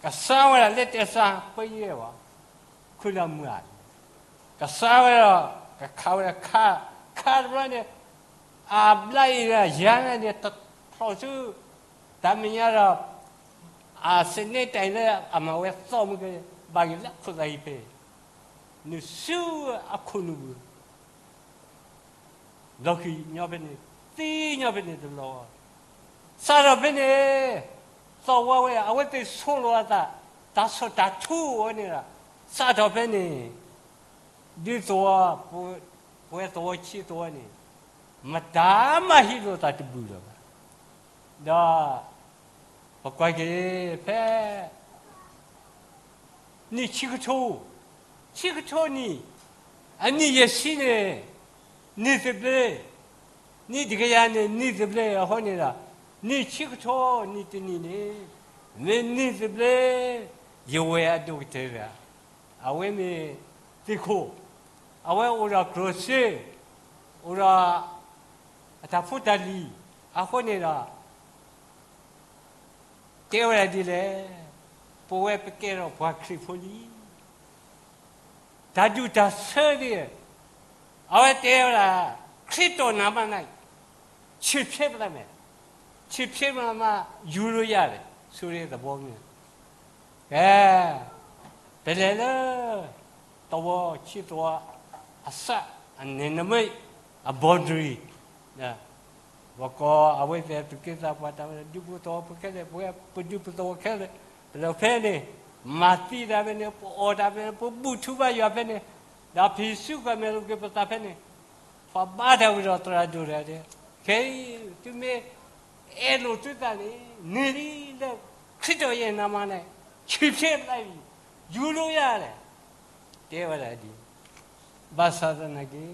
ကဆါဝဲဒၣ်လၢတဲစါပယဲၢ်ဝဲ, ခူၣ်လၢမုၢ်ဧါ, ကဆါဝဲဒီး ကခးဝဲဒၣ်ခါ, ခါတဘျီန့ၣ် အဘျါအံၤဒီးယၤန့ၣ် တဖျိးဆူ တၢ်မဲာ်ညါဒီး အစနဲးတၢ်အံၤလၢအမၤဝဲသီၣ်မုၢ်ကဲ ဘၣ်ဂ့ၤလၢခိၣ်သၣ်ဟံၣ်ဖဲ နုာ်ဆူအခိၣ်နူာ်ပူၤ လီၤဃံၤညီဖဲန့ၣ်, သံညီဖဲန့ၣ်တလီၤ, စးထီၣ်ဖဲန့ၣ် သီၣ်ဝါဝဲ အဝဲသ့ၣ်ဆိၣ်လီၤအသး, တၢ်ဆီၣ်တၢ်ထူအိၣ်ဝဲန့ၣ်ဒီး စးထီၣ်ဖဲန့ၣ် ဒ်သိး ပဝဲသဝီဆံးသဝီန့ၣ် မတၤမၤဟံးလိာ်သးတဘျုးလၢၤဘၣ်. ဒီး ပကွၢ်က့ၤဖဲ နံၣ်ဆံကထိ, ဆံကထိနံၣ်, အနံၣ်ယဲၢ်ဆံန့ၣ် နံၣ်သဘျ့, နံၣ်တကယၤန့ၣ် နံၣ်သဘျ့အဃိန့ၣ်ဒီး နံၣ်ဆံကထိနံၣ်တနံၣ်န့ၣ် မ့ၢ်နံၣ်သဘျ့ ယဝဲၢ်အဒိၣ်ကတၢၢ်တဂၤ, အဝဲမ့ၢ်သ့ၣ်ခိၣ်, အဝဲအိၣ်ဒီးကျိၣ်စ့, အိၣ်ဒီး အတၢ်ဖိတၢ်လံၤအဃိန့ၣ်ဒီး တဲဝဲဒၣ်ဒ်လဲၣ်, ပဝဲပကဲထီၣ်ပှၤခရံာ်ဖိလံ. တၢ်ဒူၣ်တၢ်ဆၢသ့ၣ်, အဝဲတဲဝဲဒၣ်, ခရံာ်တိုနာ်မးန့ၣ်, ခြေဖြေပသးမဲာ်, ခြေဖြေပသးမဲာ်, ယူလို့ရတယ်, ဆိုတဲ့သဘောမျိုး. ကဲ, ပလဲၤလၢ သဝီဆံးသဝီ အစၢ်, အန့ၣ်နမ့ၢ် အboundary ပကိးအဝဲသ့ၣ်သူၣ်က့သးပှၢ်တၢ်ဝဲ ဒူပသဝီဖိခဲလၢာ်, ပဝဲပဒူပသဝီခဲလၢာ်, ပလဲၤဖဲန့ၣ်, မၤသံတၢ်ဖဲန့ၣ်, ပအီၣ်တၢ်ဖဲန့ၣ်, ပဘူၣ်ထူဘါယွၤဖဲန့ၣ်, ဒီးဖံးစုကမဲာ်လိာ်က့ၤပသးဖဲန့ၣ်, ပှၤဘါတၢ်ဝံၤဒီးသရၣ်ဒိၣ်တဂၤတဲ, ခဲအံၤ သုမ့ၢ် အဲၣ်လိာ်သုသးန့ၣ် န့ၢ်လံလၢ ခရံာ်တီယဲၢ်နမၤန့ၣ် ခြေဖျက်လိုက်ပြီ ယူလို့ရတယ် တဲဝဲဒၣ်ဒ်န့ၣ် ဘၣ်ဆၣ်သနာ်က့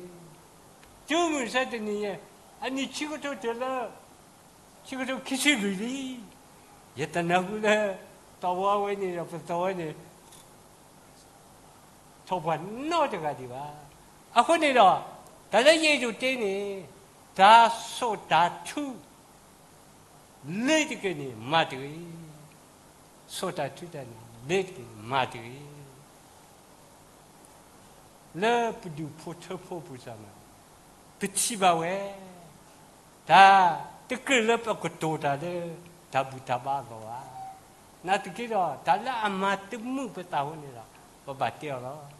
တုၤမုၢ်မဆါတနံၤအံၤ အနံၣ်ဆံကထိတုၤလၢ ဆံကထိခံဆံလွံၢ်လံ ယတနၢ်ဟူလၢ သဝီဝဲန့ၣ်ဒီး ပသဝီန့ၣ် ထီၣ်ပှၢ်နီတဂၤဒံးဘၣ်. အဃိန့ၣ်ဒီး တၢ်လၢယအဲၣ်ဒိးတဲန့ၣ် တၢ်စိာ်တၢ်ထု လ့ၤတက့ၢ်န့ၣ် မၤတဂ့ၤ. စိာ်တၢ်ထုတၢ်န့ၣ် လ့ၤတက့ၢ်န့ၣ် မၤတဂ့ၤ. လၢပဒူၣ်ဖိထၢဖိပူၤစ့ၢ်ကီး ပထံၣ်ဘၣ်ဝဲ တၢ်တကြၢးလၢပကတိၤတၢ်လၢ တၢ်ဘူၣ်တၢ်ဘါအဂီၢ်ဘၣ်. နာ်သက့ဒီး တၢ်လၢအမၤတမုာ်ပသးအဃိန့ၣ်ဒီး ပဘၣ်တဲအီၤလီၤ.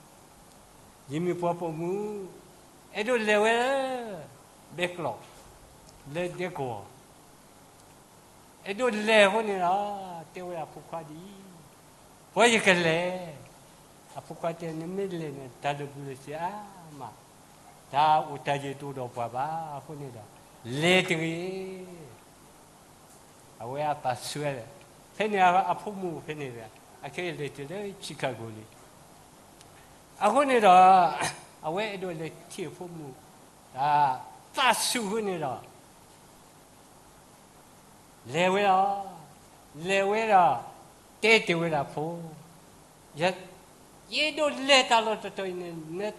ယမ့ၢ်ပှၤပိာ်မုၣ် အဲၣ်ဒိးလဲၤဝဲလၢ ဘဲကျိး လၢဒဲကဝီၤ အဲၣ်ဒိးလဲၤအဃိန့ၣ်ဒီး တဲဝဲဒၣ်အဖိခွါဒ်အံၤ, ပှၤယကလဲၤ, အဖိခွါတဲ နမ့ၢ်လဲၤန့ၣ် တၢ်လၢာ်ဘူၣ်လၢာ်စ့အါမး, တၢ်အိၣ်တၢ်ယၢၤတအိၣ်ဒီးပှၤဘၣ်အဃိန့ၣ်ဒီး လဲၤတဂ့ၤ. အဝဲအသးဆၢဝဲဒၣ်, ဖဲန့ၣ်အဖိမုၣ်ဖဲန့ၣ် အခဲအံၤလဲၤတုၤလၢ Chicago လံ. အဃိန့ၣ်ဒီး အဝဲအဲၣ်ဒိးလဲၤထံၣ်အဖိမုၣ်, တၢ်သးဆူၣ်အဃိန့ၣ်ဒီး လဲၤဝဲလီၤ. လဲၤဝဲဒီး တဲတ့ၢ်ဝဲဒၣ်အဖိ, ယအဲၣ်ဒိးလဲၤတၢ်လီၢ်တတီၤအံၤန့ၣ် နတ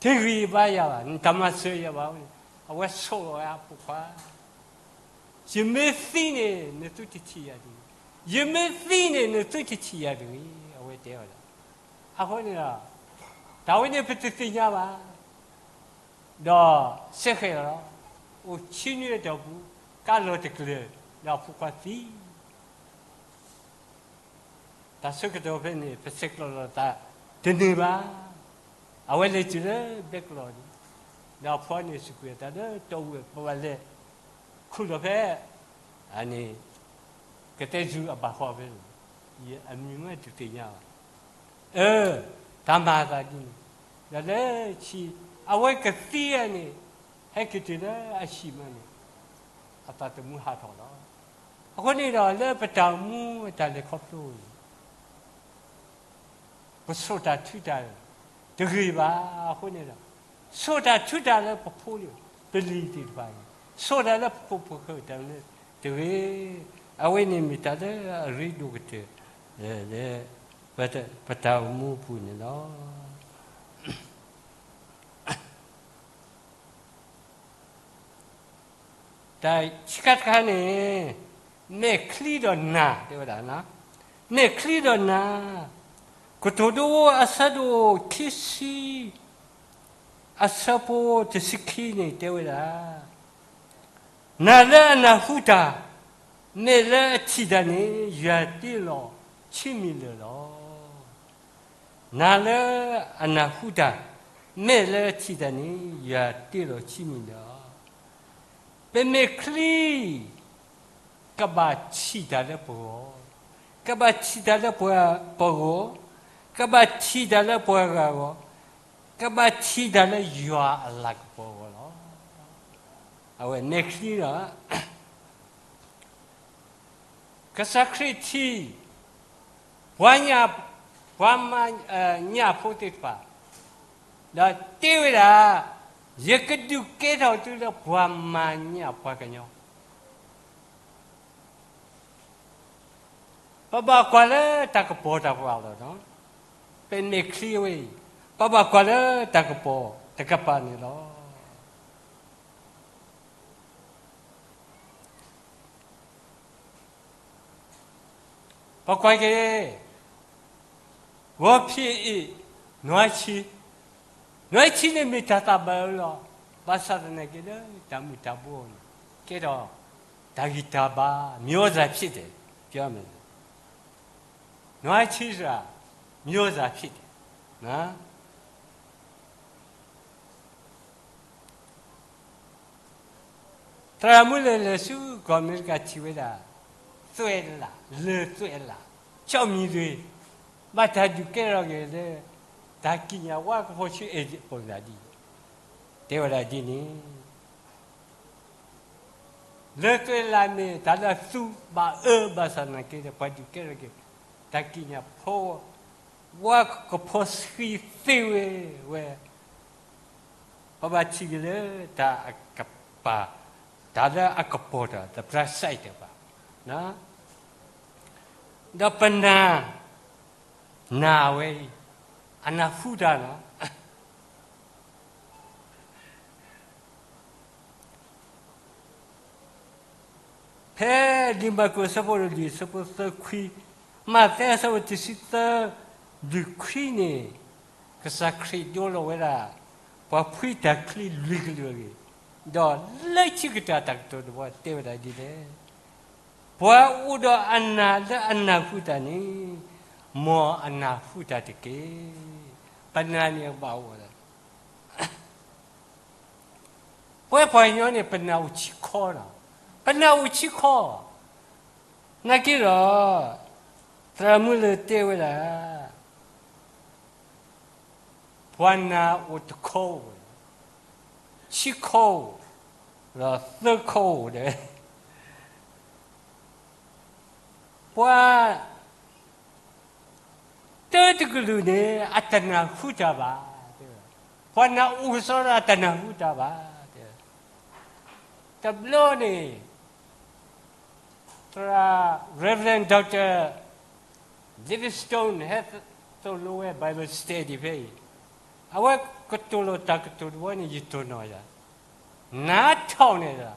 ဂံၢ်ဘါယၤဘၣ်, နတမၤစၢၤယၤဘၣ်န့ၣ်, အဝဲဆိၣ်လီၤဝဲအဖိခွါ, ယမ့ၢ်သံန့ၣ် နသုတထံၣ်ယၤတဂ့ၤ, ယမ့ၢ်သံန့ၣ် နသုတထံၣ်ယၤတဂ့ၤ, အဝဲတဲဝဲဒၣ်. အဃိန့ၣ်ဒီး တၢ်ဝဲန့ၣ်ပတသ့ၣ်ညါဘၣ်. ဒီးစ့ၢ်ကီးလီၤ, အိၣ်ဆံနွံအတီၢ်ပူၤ ကါလီၤတကျၢၤ ဒီးအဖိခွါသံ. တၢ်ဆၢကတီၢ်ဖဲန့ၣ် ပဆဲးကျိးလိာ်သးတန့ၢ်ဘၣ်. အဝဲလဲၤတုၤလၢဘဲကျိးန့ၣ်, ဒီးအဖိန့ၣ်စူးကွံာ်အသးလၢတီအူ, ပဘၣ်လဲၤခူၣ်လီၤဖဲ န့ၣ် ကသဲစူၤအဘၣ်ဃီဖဲန့ၣ်, အမံၤမ့ၢ်တသ့ၣ်ညါဘၣ်. အၢ, တၢ်မၤအသးဒ်န့ၣ်, ဒီးလၢဆံး အဝဲကသံအန့ၣ် ဟဲက့ၤတုၤလၢအဟံၣ်မးန့ၣ် အသးသမူဟးထီၣ်လီၤ. အဃိန့ၣ်ဒီး လၢပတၢ်အိၣ်မူအတၢ်လဲၤခီဖျိန့ၣ် ပဆိၣ်တၢ်ထုတၢ်တဂ့ၤဘၣ်. အဃိန့ၣ်ဒီး ဆိၣ်တၢ်ထုတၢ်လၢပဖိလံၤ ပလံၤသ့ၣ်တဖၣ်အံၤ, ဆိၣ်တၢ်လၢပခိၣ်ပဃၢၤတၢ်န့ၣ်တဂ့ၤ. အဝဲန့ၣ်မ့ၢ်တၢ်လၢအရ့ဒိၣ်ကတၢၢ် လၢ ပတၢ်အိၣ်မူအပူၤန့ၣ်လီၤ. တၢ်ဆံးခါတခါန့ၣ် မဲာ်ချံဒီးနၢ် တဲဝဲဒၣ်, မဲာ်ချံဒီးနၢ်, ကတိၤဒိအဆၢဒိၣ်ခံဆံ အဆၢဖိတဆံခံန့ၣ် တဲဝဲဒၣ်, နၢ်လၢအနၢ်ဟူတၢ်, မဲာ်လၢအထံၣ်တၢ်န့ၣ် ယွၤတ့လီၤဆံးမံၤလၢာ်လီၤ. နၢ်လၢအနၢ်ဟူတၢ်, မဲာ်လၢအထံၣ်တၢ်န့ၣ် ယွၤတ့လီၤဆံးမံၤလၢာ်လီၤ. ပမ့ၢ်ချံ ကဘၣ်ထံၣ်တၢ်လၢပဂီၢ်, ကဘၣ်ထံၣ်တၢ်လၢပှၤပဂီၢ်, ကဘၣ်ထံၣ်တၢ်လၢပှၤဂၤဂီၢ်, ကဘၣ်ထံၣ်တၢ်လၢယွၤအလၤကပီၤအဂီၢ်လီၤ. အဝဲမဲာ်ချံဒီး ကစၢ်ခရံာ်ထံၣ် ပှၤညၣ်, ပှၤမၤညၣ်ဖိသ့ၣ်တဖၣ်, ဒီးတဲဝဲဒၣ်, ယကဒုးကဲထီၣ်သုလၢပှၤမၤညၣ်ပှၤကညီ. ပဘၣ်ကွၢ်လၢတၢ်ကပီၤတၢ်ပှၤလီၤ. ပမ့ၢ်ချံဝဲအံၤ, ပဘၣ်ကွၢ်လၢတၢ်ကပီၤတကပၤန့ၣ်လီၤ. ပကွၢ်က့ၤ ဂီၤဖံးအ့ၣ် နွံဆံ, နွံဆံန့ၣ်မ့ၢ်တၢ်သးဘၣ်အၢလီၤ. ဘၣ်ဆၣ်သနာ်က့လၢတၢ်မုၢ်တၢ်ဘိန့ၣ် ကဲထီၣ် တၢ်ဂံၢ်တၢ်ဘါ မျိုးစားဖြစ်တယ် ပြောမယ်. နွံဆံဆိုတာ မျိုးစားဖြစ်တယ်. သရၣ်မုၣ်လဲၤလဲၤဆူကီၢ်အမဲရကၤထံၣ်ဝဲဒၣ် သွဲၣ်လး လၢၢ်သွဲၣ်လး ကျောက်မီးသွေး, ဘၣ်တၢ်ဒုးကဲထီၣ်က့ၤလၢ တၢ်ကံးညာ်ဝါကဖီဆူအဲၣ်ဒိးပှၤဂၤဒ်အံၤ, တဲဝဲဒၣ်ဒ်န့ၣ် လၢကျဲလၢ်န့ၣ် တၢ်လၢအသူဘၣ်အၢဘၣ်ဆၣ်သနာ်က့ဒီး ပှၤဒုးကဲထီၣ်က့ၤ တၢ်ကံးညာ်ဖိ ဝါကဖီဆှံသ့ဝဲ ဝဲ ပဘၣ်ထံၣ်က့ၤလၢတၢ်အကပၤ, တၢ်လၢအကပီၤတၢ် the bright side တဖၣ်, ဒီးပနၢ်, နၢ်ဝဲအံၤ, အနၢ်ဟူတၢ်လီၤ. ဖဲလံာ်မၢ်ကူးအဆၢဖိလွံၢ် အဆၢဖိသၢခွံ, မးသဲအဆၢဖိတဆံသၢ လွံၢ်ခွံန့ၣ်, ကစၢ်ခရံာ်ဒိလီၤဝဲဒၣ် ပှၤဖှံတၢ်ချံလွံၢ်ကလုာ်အဂ့ၢ်, ဒီးလၢခံကတၢၢ်တၢ်ကတိၤတဘီတဲဝဲဒၣ်ဒ်လဲၣ်, ပှၤအိၣ်ဒီးအနၢ်လၢအနၢ်ဟူတၢ်န့ၣ်, မ်အနၢ်ဟူတၢ်တက့ၢ်. ပနၢ်န့ၣ်ဘၣ်အိၣ်ဒီး ပဝဲပှၤကညီန့ၣ် ပနၢ်အိၣ်ဆံခီလီၤ. ပနၢ်အိၣ်ဆံခီ, နာ်က့ဒီး သရၣ်မုၣ်လၢတဲဝဲဒၣ်, ပှၤနၢ်အိၣ်တခီဧိၤ, ဆံခီဧိၤ, ဒီးသၢခီဧိၤဒီး ပှၤ တၢတကလုာ်န့ၣ် အတနၢ်ဟူတၢ်ဘၣ်, ပှၤနၢ်အိၣ်ကစီဒီးအတနၢ်ဟူတၢ်ဘၣ်, တဘျီန့ၣ် သရၣ် Reverend Doctor Livingstone ဟဲသိၣ်လိဝဲ Bible study ဖဲအံၤ, အဝဲကတိၤလီၤတၢ်ကတိၤတဘီန့ၣ် ယတိၢ်နီၣ်ယၤ, နားထောင်န့ၣ်ဒီး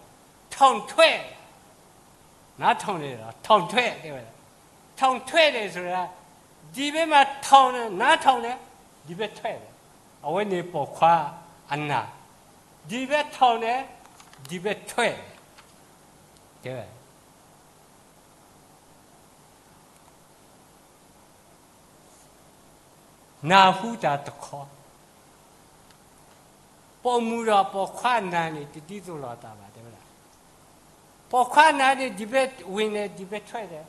ထောင်ထွက်, နားထောင်န့ၣ်ဒီး ထောင်ထွက် တဲဝဲဒၣ်, ထောင်ထွက် န့ၣ် ဆိုတော့ ဒီဘက်မှာ ထောင် နားထောင်တယ်, ဒီဘက်ထွက်တယ်, အဝဲန့ၣ်ပိာ်ခွါအနၢ်, ဒီဘက် ထောင်တယ်, ဒီဘက် ထွက်တယ် တဲဝဲ နၢ်ဟူတၢ်တခီ, ပိာ်မုၣ်ဒီးပိာ်ခွါအနၢ်န့ၣ် တဒ်သိးလိာ်သးဘၣ် တဲဝဲဒၣ်, ပိာ်ခွါအနၢ်န့ၣ် ဒီဘက်ဝင်တယ်, ဒီဘက်ထွက်တယ်,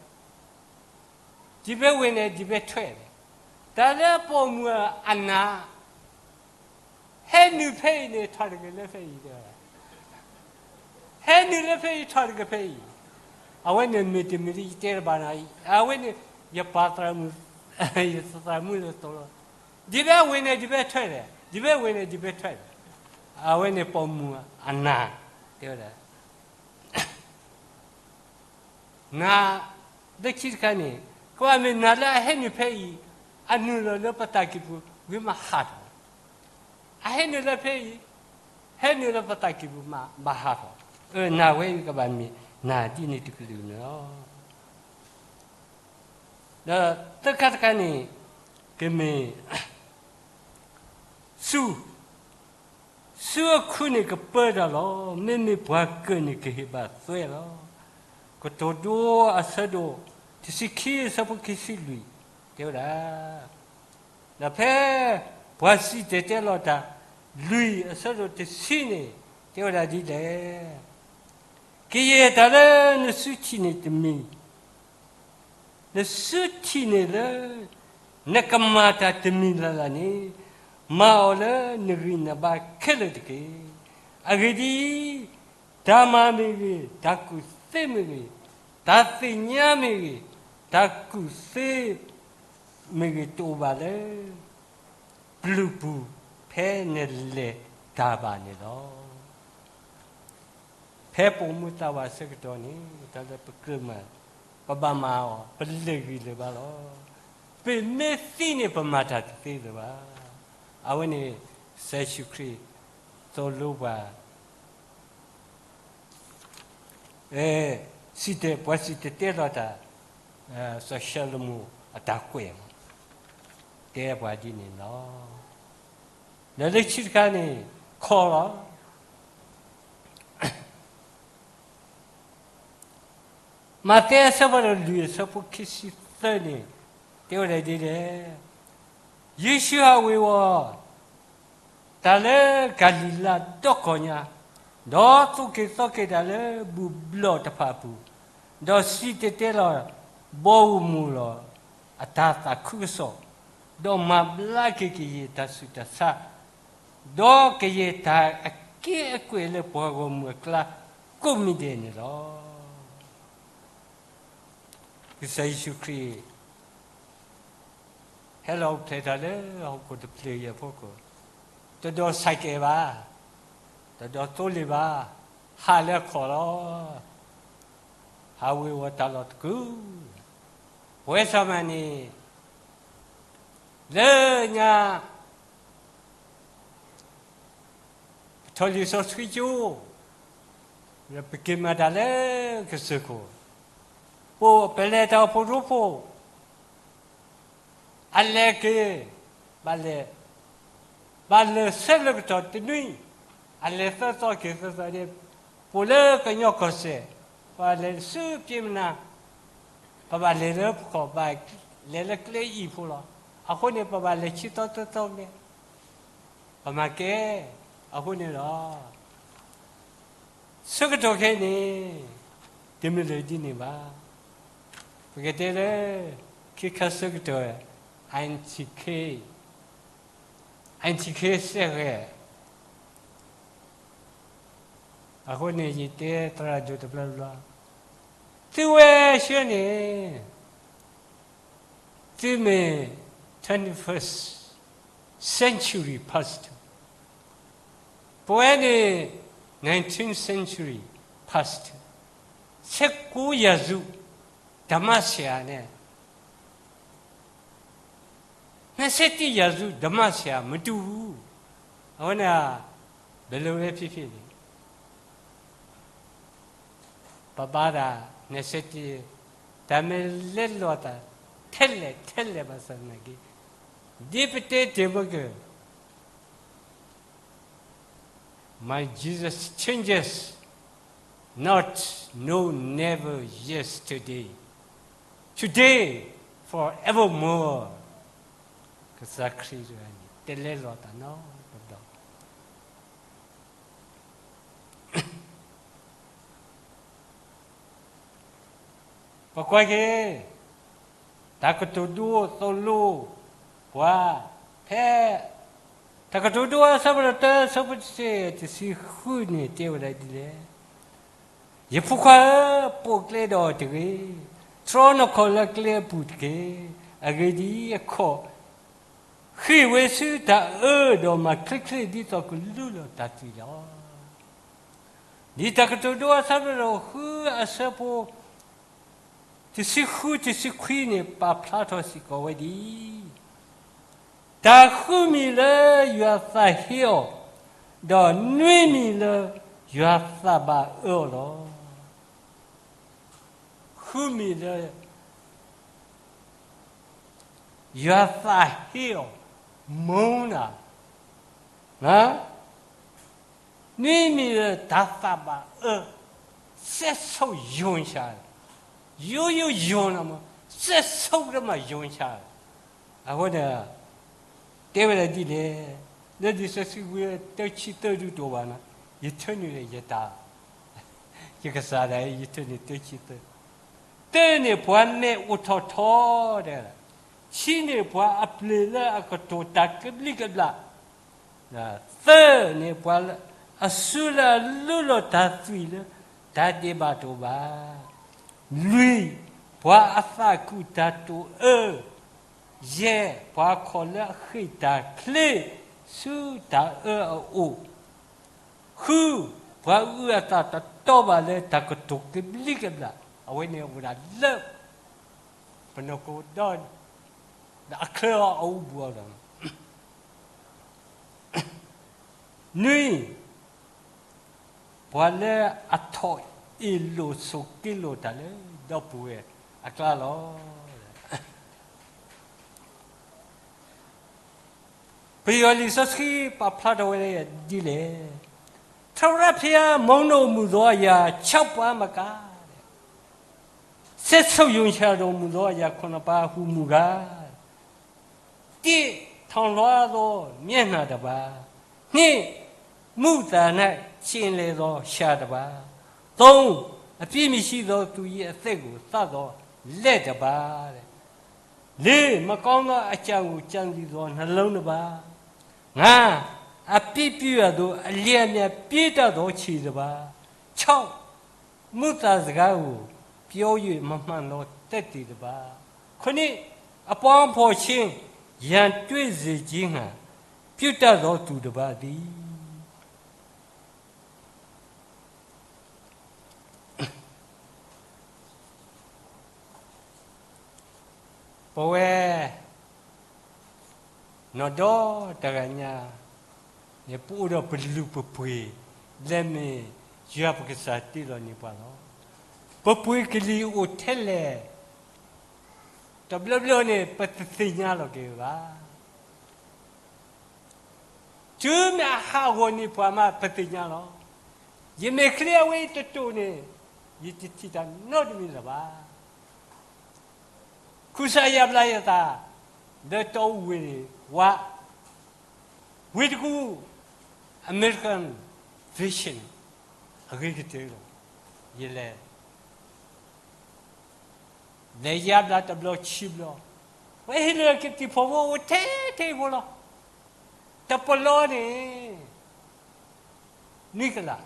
ဒီဘက်ဝင်တယ်, ဒီဘက်ထွက်တယ်, တၢ်လၢပိာ်မုၣ်အနၢ် ဟဲနုာ်ဖဲအံၤန့ၣ် ထီၣ်တဂ့ၤလၢဖဲအံၤ တဲဝဲဒၣ်, ဟဲနုာ်လၢဖဲအံၤ ထီၣ်တဂ့ၤဖဲအံၤ, အဝဲန့ၣ်မ့ၢ်တမ့ၢ်ဒ်ယတဲတဘၣ်နီၤ, အဝဲန့ၣ် ယပာ်သရၣ်မုၣ်, ယသရၣ်မုၣ်လၢသိၣ်လိ, ဒီဘက်ဝင်တယ်, ဒီဘက်ထွက်တယ်, ဒီဘက်ဝင်တယ်, ဒီဘက်ထွက်တယ်, အဝဲန့ၣ်ပိာ်မုၣ်အနၢ်, တဲဝဲဒၣ် နၢ်, လၢခံတခါန့ၣ် ကဘၣ်မ့ၢ်နၢ်လၢအဟဲနုာ်ဖဲအံၤ, အနုာ်လီၤလၢပသးကံၢ်ပူၤ ဝံၤမးဟးထီၣ်, အဟဲနုာ်လၢဖဲအံၤ, ဟဲနုာ်လၢပသးကံၢ်ပူၤမး ဘၣ်ဟးထီၣ်, နၢ်ဝဲအံၤကဘၣ်မ့ၢ်နၢ်ဒ်န့ၣ်တကလုာ်န့ၣ်လီၤ. ဒီးသၢခါတခါန့ၣ် ကမ့ၢ် ဆူ ဆူအခုန့ၣ်ကပၢတၢ်လီၤ. မ့မ့ၢ်ပှၤကၢၢ်န့ၣ်ကဟ့ၣ်ဘၣ်သွဲၣ်လီၤ. ကတိၤဒိအဆၢဒိၣ်တဆံခံ အဆၢဖိခံဆံလွံၢ် တဲဝဲဒၣ်, ဒီးဖဲပှၤစံၣ်တဲၤတဲလီၤတၢ် လွံၢ်အဆၢဒိၣ်တဆံန့ၣ် တဲဝဲဒၣ်ဒ်လဲၣ်, ကယဲၢ်တၢ်လၢနစုထံၣ်န့ၣ်တမံၤ နစုထံၣ်န့ၣ်လၢ နကမၤတၢ်တမံၤလၢ်လၢ်န့ၣ်, မၤအီၤလၢနဂံၢ်နဘါခဲလၢာ်တက့ၢ်. အဂ့ၢ်ဒ်အံၤ, တၢ်မၤမ့ၢ်ဂ့ၤ, တၢ်ကူၣ်သ့မ့ၢ်ဂ့ၤ, တၢ်သ့ၣ်ညါမ့ၢ်ဂ့ၤ, တၢ်ကူၣ်သ့မ့ၢ်ဂ့ၤ တအိၣ်ဘၣ်လၢ ပျုၤပူၤ ဖဲနလဲၤတၢ်ဘၣ်န့ၣ်လီၤ. ဖဲပအိၣ်မူသးဝးအဆၢကတီၢ်န့ၣ် တၢ်လၢပကြၢးမၤ ပဘၣ်မၤအီၤ ပလဲၤဂံၢ်လၢၤဘၣ်လီၤ. ပမ့ၢ်သံန့ၣ် ပမၤတၢ်တသ့လၢၤဘၣ်. အဝဲန့ၣ် ကစၢ်ယ့ၣ်ၡူးခရံာ် သိၣ်လိပှၤ စံၣ်တဲၤ ပှၤစံၣ်တဲၤတဲလီၤတၢ် စီၤၡလိၤမိၣ်အတၢ်ကွဲး တဲပှၤဒ်န့ၣ်လီၤ. ဒီးလၢခံတခါန့ၣ် ခီလီၤ. မးသဲအဆၢဖးဒိၣ်လွံၢ်အဆၢဖိခံဆံသၢန့ၣ် တဲဝဲဒၣ်ဒ်လဲၣ်, ယ့ၣ်ၡူးဟးဝ့ၤဝီၤ တၢ်လၢကၤလံၤလါဒီကီၢ်ညါ, ဒီးသိၣ်က့ၤသီက့ၤတၢ်လၢဘူၣ်ဘျီၣ်တဖၣ်အပူၤ, ဒီးစံၣ်တဲၤတဲလီၤ ဘီဧိၤမုၢ်လီၤအတၢ်သးခုကစီၣ်, ဒီးမၤဘျါက့ၤကယဲၢ်တၢ်ဆူးတၢ်ဆါ, ဒီးကယဲၢ်တၢ်အက့အကွဲၢ်လၢပှၤဂီၢ်မုၢ်အကျါ, ကိးမံၤဒဲးန့ၣ်လီၤ. ကစၢ်ယ့ၣ်ၡူးခရံာ် ဟဲလီၤအိၣ်ဖျဲၣ်ထီၣ်လၢ ဟီၣ်ခိၣ်တဖျၢၣ်အံၤအဖီခိၣ်, တဒိးဆဲးကဲးဘၣ်, တဒိးသိလ့ၣ်ဘၣ်, ဟးလၢခီၣ်လီၤ. ဟးဝ့ၤဝီၤတၢ်လီၢ်တကူာ်, ပဝဲစ့ၢ်မၤန့ၣ် လၢညါ ပထီၣ်လံာ်စီဆှံကၠိ, ပက့ၤမၤတၢ်လၢကစၢၢ်ခိၣ်, ပလဲၤတၢ်အိၣ်ဖှိၣ်ရိဖှိၣ်, အလဲၤက့ၤ, ဘၣ်လဲၤ, ဘၣ်လဲၤဆၢလၢကတီၢ်တနွံ, အလဲၤသၢသီက့ၤသၢသီန့ၣ်, ပအိၣ်လၢကညီကီၢ်စဲၣ်, ပဘၣ်လဲၤဆူပျ့ၤမနၤ, ပဘၣ်လဲၤလၢပခီၣ်, ဘၣ်လဲၤလၢကျဲအံၤဖိလီၤ. အဃိန့ၣ် ပဘၣ်လဲၤဆံသီသၢသီကျဲ, ပမၤကဲ, အဃိန့ၣ်လီၤ. ဆၢကတီၢ်ခဲအံၤန့ၣ် တမ့ၢ်လၢဒ်န့ၣ်ဘၣ်. ပကတဲလၢ ခဲခါဆၢကတီၢ် Antiquae, Antiquae စဲးဂဲၤ, အဃိန့ၣ် ယတဲသရၣ်ဒိၣ်တဘျီဘျီ, သုဝဲဆှၢန့ၣ် သုမ့ၢ် twenty-first century pastor, ပဝဲန့ၣ် nineteenth century pastor, ဆယ့်ကိုးရာစု ဓမ္မဆရာန့ၣ် နှစ်ဆယ့်တစ်ရာစု ဓမ္မဆရာ မတူဘူး. အဝဲန့ၣ် ဘယ်လိုပဲဖြစ်ဖြစ်န့ၣ် ပဘါတၢ် နှစ်ဆယ့်တစ်, တၢ်မ့ၢ်လဲလိာ်သး ထဲလဲၣ်ထဲလဲၣ်ဘၣ်ဆၣ်သနာ်က့, ဒ်ပတဲတ့ၢ်မ့ၢ်က့ၤ My Jesus changes not, no, never, yesterday, today, forevermore. ကစၢ်ခရံာ်တဂၤန့ၣ် တလဲလိာ်သးနီတဘျီ. ပကွၢ်က့ၤ တၢ်ကတိၤဒိသိၣ်လိပှၤ ဖဲ တၢ်ကတိၤဒိအဆၢဖးဒိၣ်တၢ အဆၢဖိတဆံ တဆံဃုန့ၣ် တဲဝဲဒၣ်ဒ်လဲၣ်. ယဖိခွါဧၢ, ပိာ်ကျဲဒီးအီၤတဂ့ၤ, တြီနခီၣ်လၢကျဲအပူၤတက့ၢ်. အဂ့ၢ်ဒ်အံၤ, အခီၣ် ဃ့ၢ်ဝဲဆူတၢ်အၢဒီးမၤချ့ချ့ဒ်သိးကလူလီၤတၢ်သွံၣ်လီၤ. ဒ်တၢ်ကတိၤဒိအဆၢဖးဒိၣ်ဃု အဆၢဖိ တဆံဃု တဆံခွံန့ၣ် ပာ်ဖျါထီၣ်စ့ၢ်ကီးဝဲဒ်အံၤ, တၢ်ဃုမံၤလၢယွၤသးဟ့အီၤ, ဒီးနွံမံၤလၢယွၤသးဘၣ်အၢအီၤလီၤ. ဃုမံၤလၢ ယွၤသးဟ့အီၤ, မုန်းတာ, နွံမံၤလၢတၢ်သးဘၣ်အၢ, စက်ဆုပ်ယုံချတယ်, ရိုးရိုးယုံတာမဟုတ်, စက်ဆုပ်ပြီးတော့မှယုံချတယ်. အဃိန့ၣ် တဲဝဲဒၣ်ဒ်လဲၣ်, လၢလံာ်စီဆှံဝံၤ တၢဆံသၢဒုးတအိၣ်ဘၣ်နီၤ, ယထၢနုာ်လၢယတၢ် ယကစၢ်ဒၣ်အံၤ ယထၢနုာ်တၢဆံသၢ, တၢန့ၣ်ပှၤမဲာ်အိၣ်ထီၣ်ထီ, တၢ, ခံန့ၣ်ပှၤအပျ့ၤလၢအကတိၤတၢ်ကဘျံးကဘျၣ်, သၢန့ၣ်ပှၤအစုလၢအလူလီၤတၢ်သွံၣ်လၢတၢ်ဒဲးဘးတအိၣ်ဘၣ်, လွံၢ်, ပှၤအသးကူၣ်တၢ်တိာ်အၢ, ယဲၢ်, ပှၤခီၣ်လၢအဃ့ၢ်တၢ်ချ့ဆူတၢ်အၢအအိၣ်, ဃု, ပှၤအုၣ်အသးတတီဘၣ်လၢတၢ်ကတိၤကဘျံးကဘျၣ်, အဝဲန့ၣ်အိၣ်ဝဲဒၣ်လၢ ပနီၢ်ကဒီး ဒီးအချၢအီၤအအိၣ်ဘူးအီၤလီၤ. နွံ, ပှၤလၢအထီၣ်အ့ၣ်လိာ်ဆိးက့လိာ်တၢ်လၢဒီပုၢ်ဝဲၢ်အကျါလီၤ. ပယီၤလံာ်စီဆှံပာ်ဖျါထီၣ်ဝဲဒ်လဲၣ်, ထာဝရဘုရား မုန်းတော်မူသောအရာ ခြောက်ပါးမက စက်ဆုပ်ယုံချတော်မူသောအရာ ခုနစ်ပါးဟူမူကား, တစ်, ထောင်လွှားသောမျက်နှာတစ်ပါး, နှစ်, မုသာ၌ ကျင်လည်သောလျှာတစ်ပါး, သုံး, အပြစ်မရှိသောသူ၏အသက်ကို သတ်သောလက်တစ်ပါး. လေး, မကောင်းသောအကြံကို ကြံစည်သောနှလုံးတစ်ပါး, ငါး, အပြစ်ပြုရာသို့ အလျင်အမြန်ပြေးတတ်သောခြေတစ်ပါး, ခြောက်, မုာ်သးစကားကို ပြော၍ မမှန်သော သက်သေတပါး. ခုနစ်, အပေါင်းအဘော်ချင်း ရန်တွေ့စေခြင်းငှာ ပြုတတ်သော သူတပါးတည်း. ပဝဲ နီၢ်ဒီတဂၤညါန့ၣ် ပအိၣ်ဒီးပလုၢ်ပပှ့ၤ လၢမ့ၢ်ယွၤပကစၢ်တ့လီၤန့ၢ်ပှၤလီၤ. ပပှ့ၤကလံၤအိၣ်ထဲလဲၣ်, တဘျီဘျီန့ၣ် ပတသ့ၣ်ညါလီၤက့ၤဘၣ်. တုၤမ့ၢ်အဟးဂီၤန့ၢ်ပှၤမး ပသ့ၣ်ညါလီၤ. ယမဲာ်ချံအဝဲတတိာ်န့ၣ် ယတထံၣ်တၢ်နီတမံၤလၢၤဘၣ်. ကူစါယါဘျါယသး လၢတီအူဝ့ၢ်ဝါ, ဝ့ၢ်တကူၣ် American Vision အဂ့ၤကတၢၢ်လီၤ. ယလဲၤ လဲၤယါဘျါတဘျီခံဘျီ, ပှၤဟ့ၣ်လီၤက့ၤတံၤဖိဖိအိၣ်ထဲထဲဖိလီၤ. တပလီန့ၣ် နွံကလး,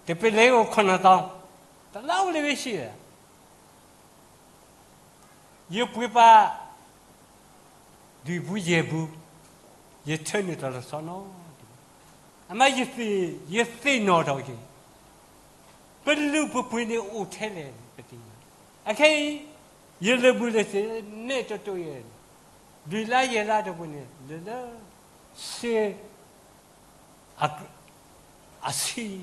တပလီအိၣ်ခိၣ်နၢ်သီ, တလါအိၣ်လၢဝဲဆံး, ယပှ့ၤပာ် ဒုးပူၤယဲၢ်ပူၤ, ယထၢနုာ်တၢ်လီၤဆီနီတမံၤ, အမ့ၢ်ယသ့ၣ်နီၣ်ထီၣ်က့ၤ ပလုၢ်ပပှ့ၤန့ၣ်အိၣ်ထဲလဲၣ်န့ၣ် ပသ့ၣ်ညါ. အခဲအံၤ ယလၢာ်ဘူၣ်လၢာ်စ့ၤ နဲၣ်တတိာ်ယဲၢ်န့ၣ်, လွံၢ်လါယဲၢ်လါတပူၤန့ၣ် လၢလၢ စ့ အဆံး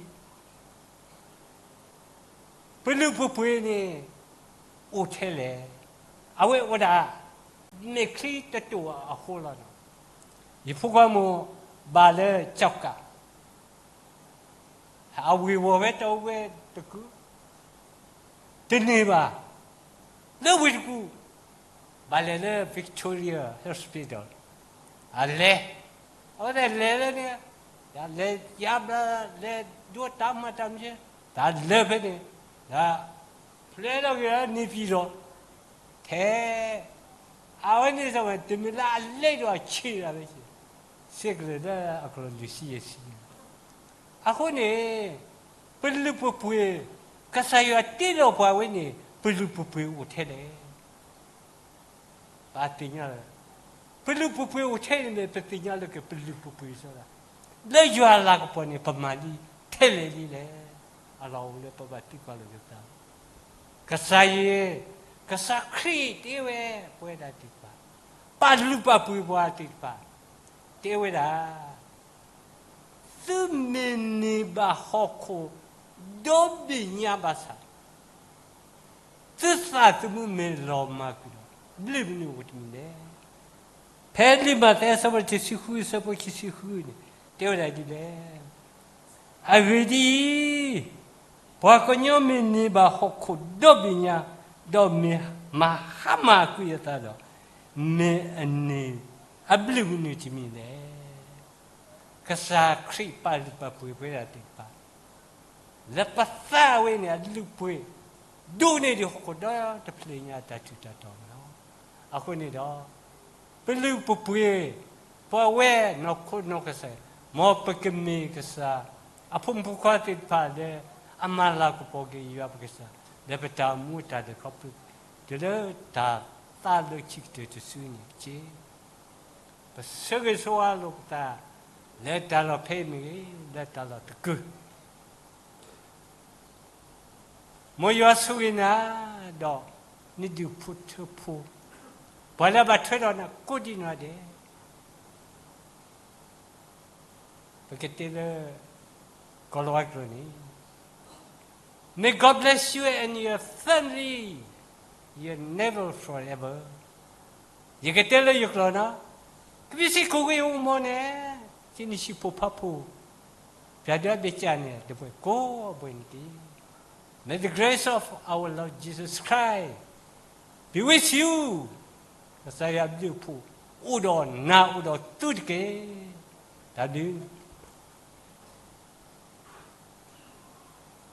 ပလုၢ်ပပှ့ၤန့ၣ် အိၣ်ထဲလဲၣ်. အဝဲအိၣ်ဒၣ် မဲာ်ချံတတိာ်အဃိလီၤ. ယဖိခွါမိၢ်ဘၣ်လၢကၠီကး, အဝ့ၤဝီၤဝဲတဝဲတကုာ်, တန့ၢ်ဘၣ်, လၢဝ့ၢ်တကူၣ်, ဘၣ်လဲၤလၢ Victoria Hospital, အလဲၤ, အဝဲသ့ၣ်လဲၤလၢန့ၣ်, တၢ်လဲၤယါဘျါ, လဲၤဒိတၢ်မၤတၢ်မ့ၢ်, တၢ်လၢဖဲန့ၣ်, တၢ်ဖျဲထီၣ်က့ၤန့ၣ်ပံၤလီၤ, ထဲ အဝဲန့ၣ်ဝဲ တမ့ၢ်လၢအလဲၤဒီးအဆံးဒၣ်ဝဲ, စ့ကလၢာ်လၢအကလီၢ်လွံၢ်ဆံယဲၢ်ဆံန့ၣ်, အဃိန့ၣ် ပလုၢ်ပပှ့ၤ, ကစၢ်ယွၤတ့လီၤပှၤဝဲန့ၣ် ပလုၢ်ပပှ့ၤအိၣ်ထဲလဲၣ်. ပသ့ၣ်ညါလၢ ပလုၢ်ပပှ့ၤအိၣ်ထဲန့ၣ် ပသ့ၣ်ညါလၢက့ၤပလုၢ်ပပှ့ၤစီဒၣ်, လၢယွၤအလၤကပီၤန့ၣ် ပမၤလံထဲလဲၣ်လံလဲၣ်. အလီၢ်အိၣ်လၢပဘၣ်သံကွၢ်လိာ်က့ၤသး, ကစၢ်ယွၤ, ကစၢ်ခရံာ်တဲဝဲပဝဲဒၣ်သ့ၣ်တဖၣ်, ပာ်လုၢ်ပာ်ပှ့ၤပှၤသ့ၣ်တဖၣ်, တဲဝဲဒၣ် သုမ့ၢ်န့ၢ်ဘၣ်ဟီၣ်ခိၣ် ဒီဘ့ၣ်ညါဘၣ်ဆၣ်, သုသးသမူမ့ၢ်လီၤမၢ်ကွံာ်ဒီး ဘျုးမနုၤအိၣ်တမံၤလဲၣ်. ဖဲလံာ်မးသဲအဆၢဖိတဆံဃု အဆၢဖိခံဆံဃုန့ၣ် တဲဝဲဒၣ်ဒ်လဲၣ်. အဂ့ၢ်ဒ်အံၤ, ပှၤကညီမ့ၢ်န့ၢ်ဘၣ်ဟီၣ်ခိၣ်ဒီဘ့ၣ်ညါ, ဒီးမ့ၢ်မၤဟါမၢ်ကွံာ်အသးဒီး, မ့ၢ်အန့ၢ်အဘျုးမနုၤတမံၤလဲၣ်. ကစၢ်ခရံာ်ပာ်လုၢ်ပာ်ပှ့ၤပဝဲဒၣ်သ့ၣ်တဖၣ် လၢပသးဝဲန့ၣ် အလုၢ်ပှ့ၤ ဒိးန့ၢ်ဒံးဟီၣ်ခိၣ်ဒီတဖျၢၣ်ညါအတၢ်ထူးတၢ်တီၤန့ၣ်လီၤ. အဃိန့ၣ်ဒီး ပလုၢ်ပပှ့ၤ ပဝဲနီၢ်ခိနီၢ်ကစၢ်, မ်ပကမ့ၢ်ကစၢ် အဖိမုၣ်ဖိခွါသ့ၣ်တဖၣ်လၢ အမၤလၤကပီၤက့ၤယွၤပကစၢ် လၢပတၢ်အိၣ်မူအတၢ်လဲၤခီဖျိ တုၤလၢတၢ်သးလၢခံကတၢၢ်တစုန့ၣ်တက့ၢ်. ပဆၢဂ့ၤဆၢဝါလိာ်ပသး လၢတၢ်လီၢ်ဖဲအံၤမ့ၢ်ဂ့ၤ လၢတၢ်လီၢ်တကုၢ် မ်ယွၤဆိၣ်ဂ့ၤနၤ ဒီးနဒုးဖိထၢဖိ ပှၤလၢအဘၣ်ထွဲဒီးနၤကိးဒံးနီၢ်ဒဲး, ပကတဲလၢ ကီၤလၤဝါကျိာ်န့ၣ် May God bless you and your family, your never forever. ယကတဲလၢယကျိာ်နီၤ, ကဘၣ်စံးကိးက့ၤအိၣ်မးန့ၣ်, စံးနံၣ်ဆံးဖိဖးဖိ, ပျၢ်ဒၢဘ့ၣ်ကၢ်န့ၣ် တပှဲၤကိးဘှဲၤန့ၣ်တက့ၢ်. May the grace of our Lord Jesus Christ be with you. ကစၢ်ယွၤအဘျုးအဖှိၣ် အိၣ်ဒီးနၤအိၣ်ဒီးသုတက့ၢ်. တၢ်ဘျုး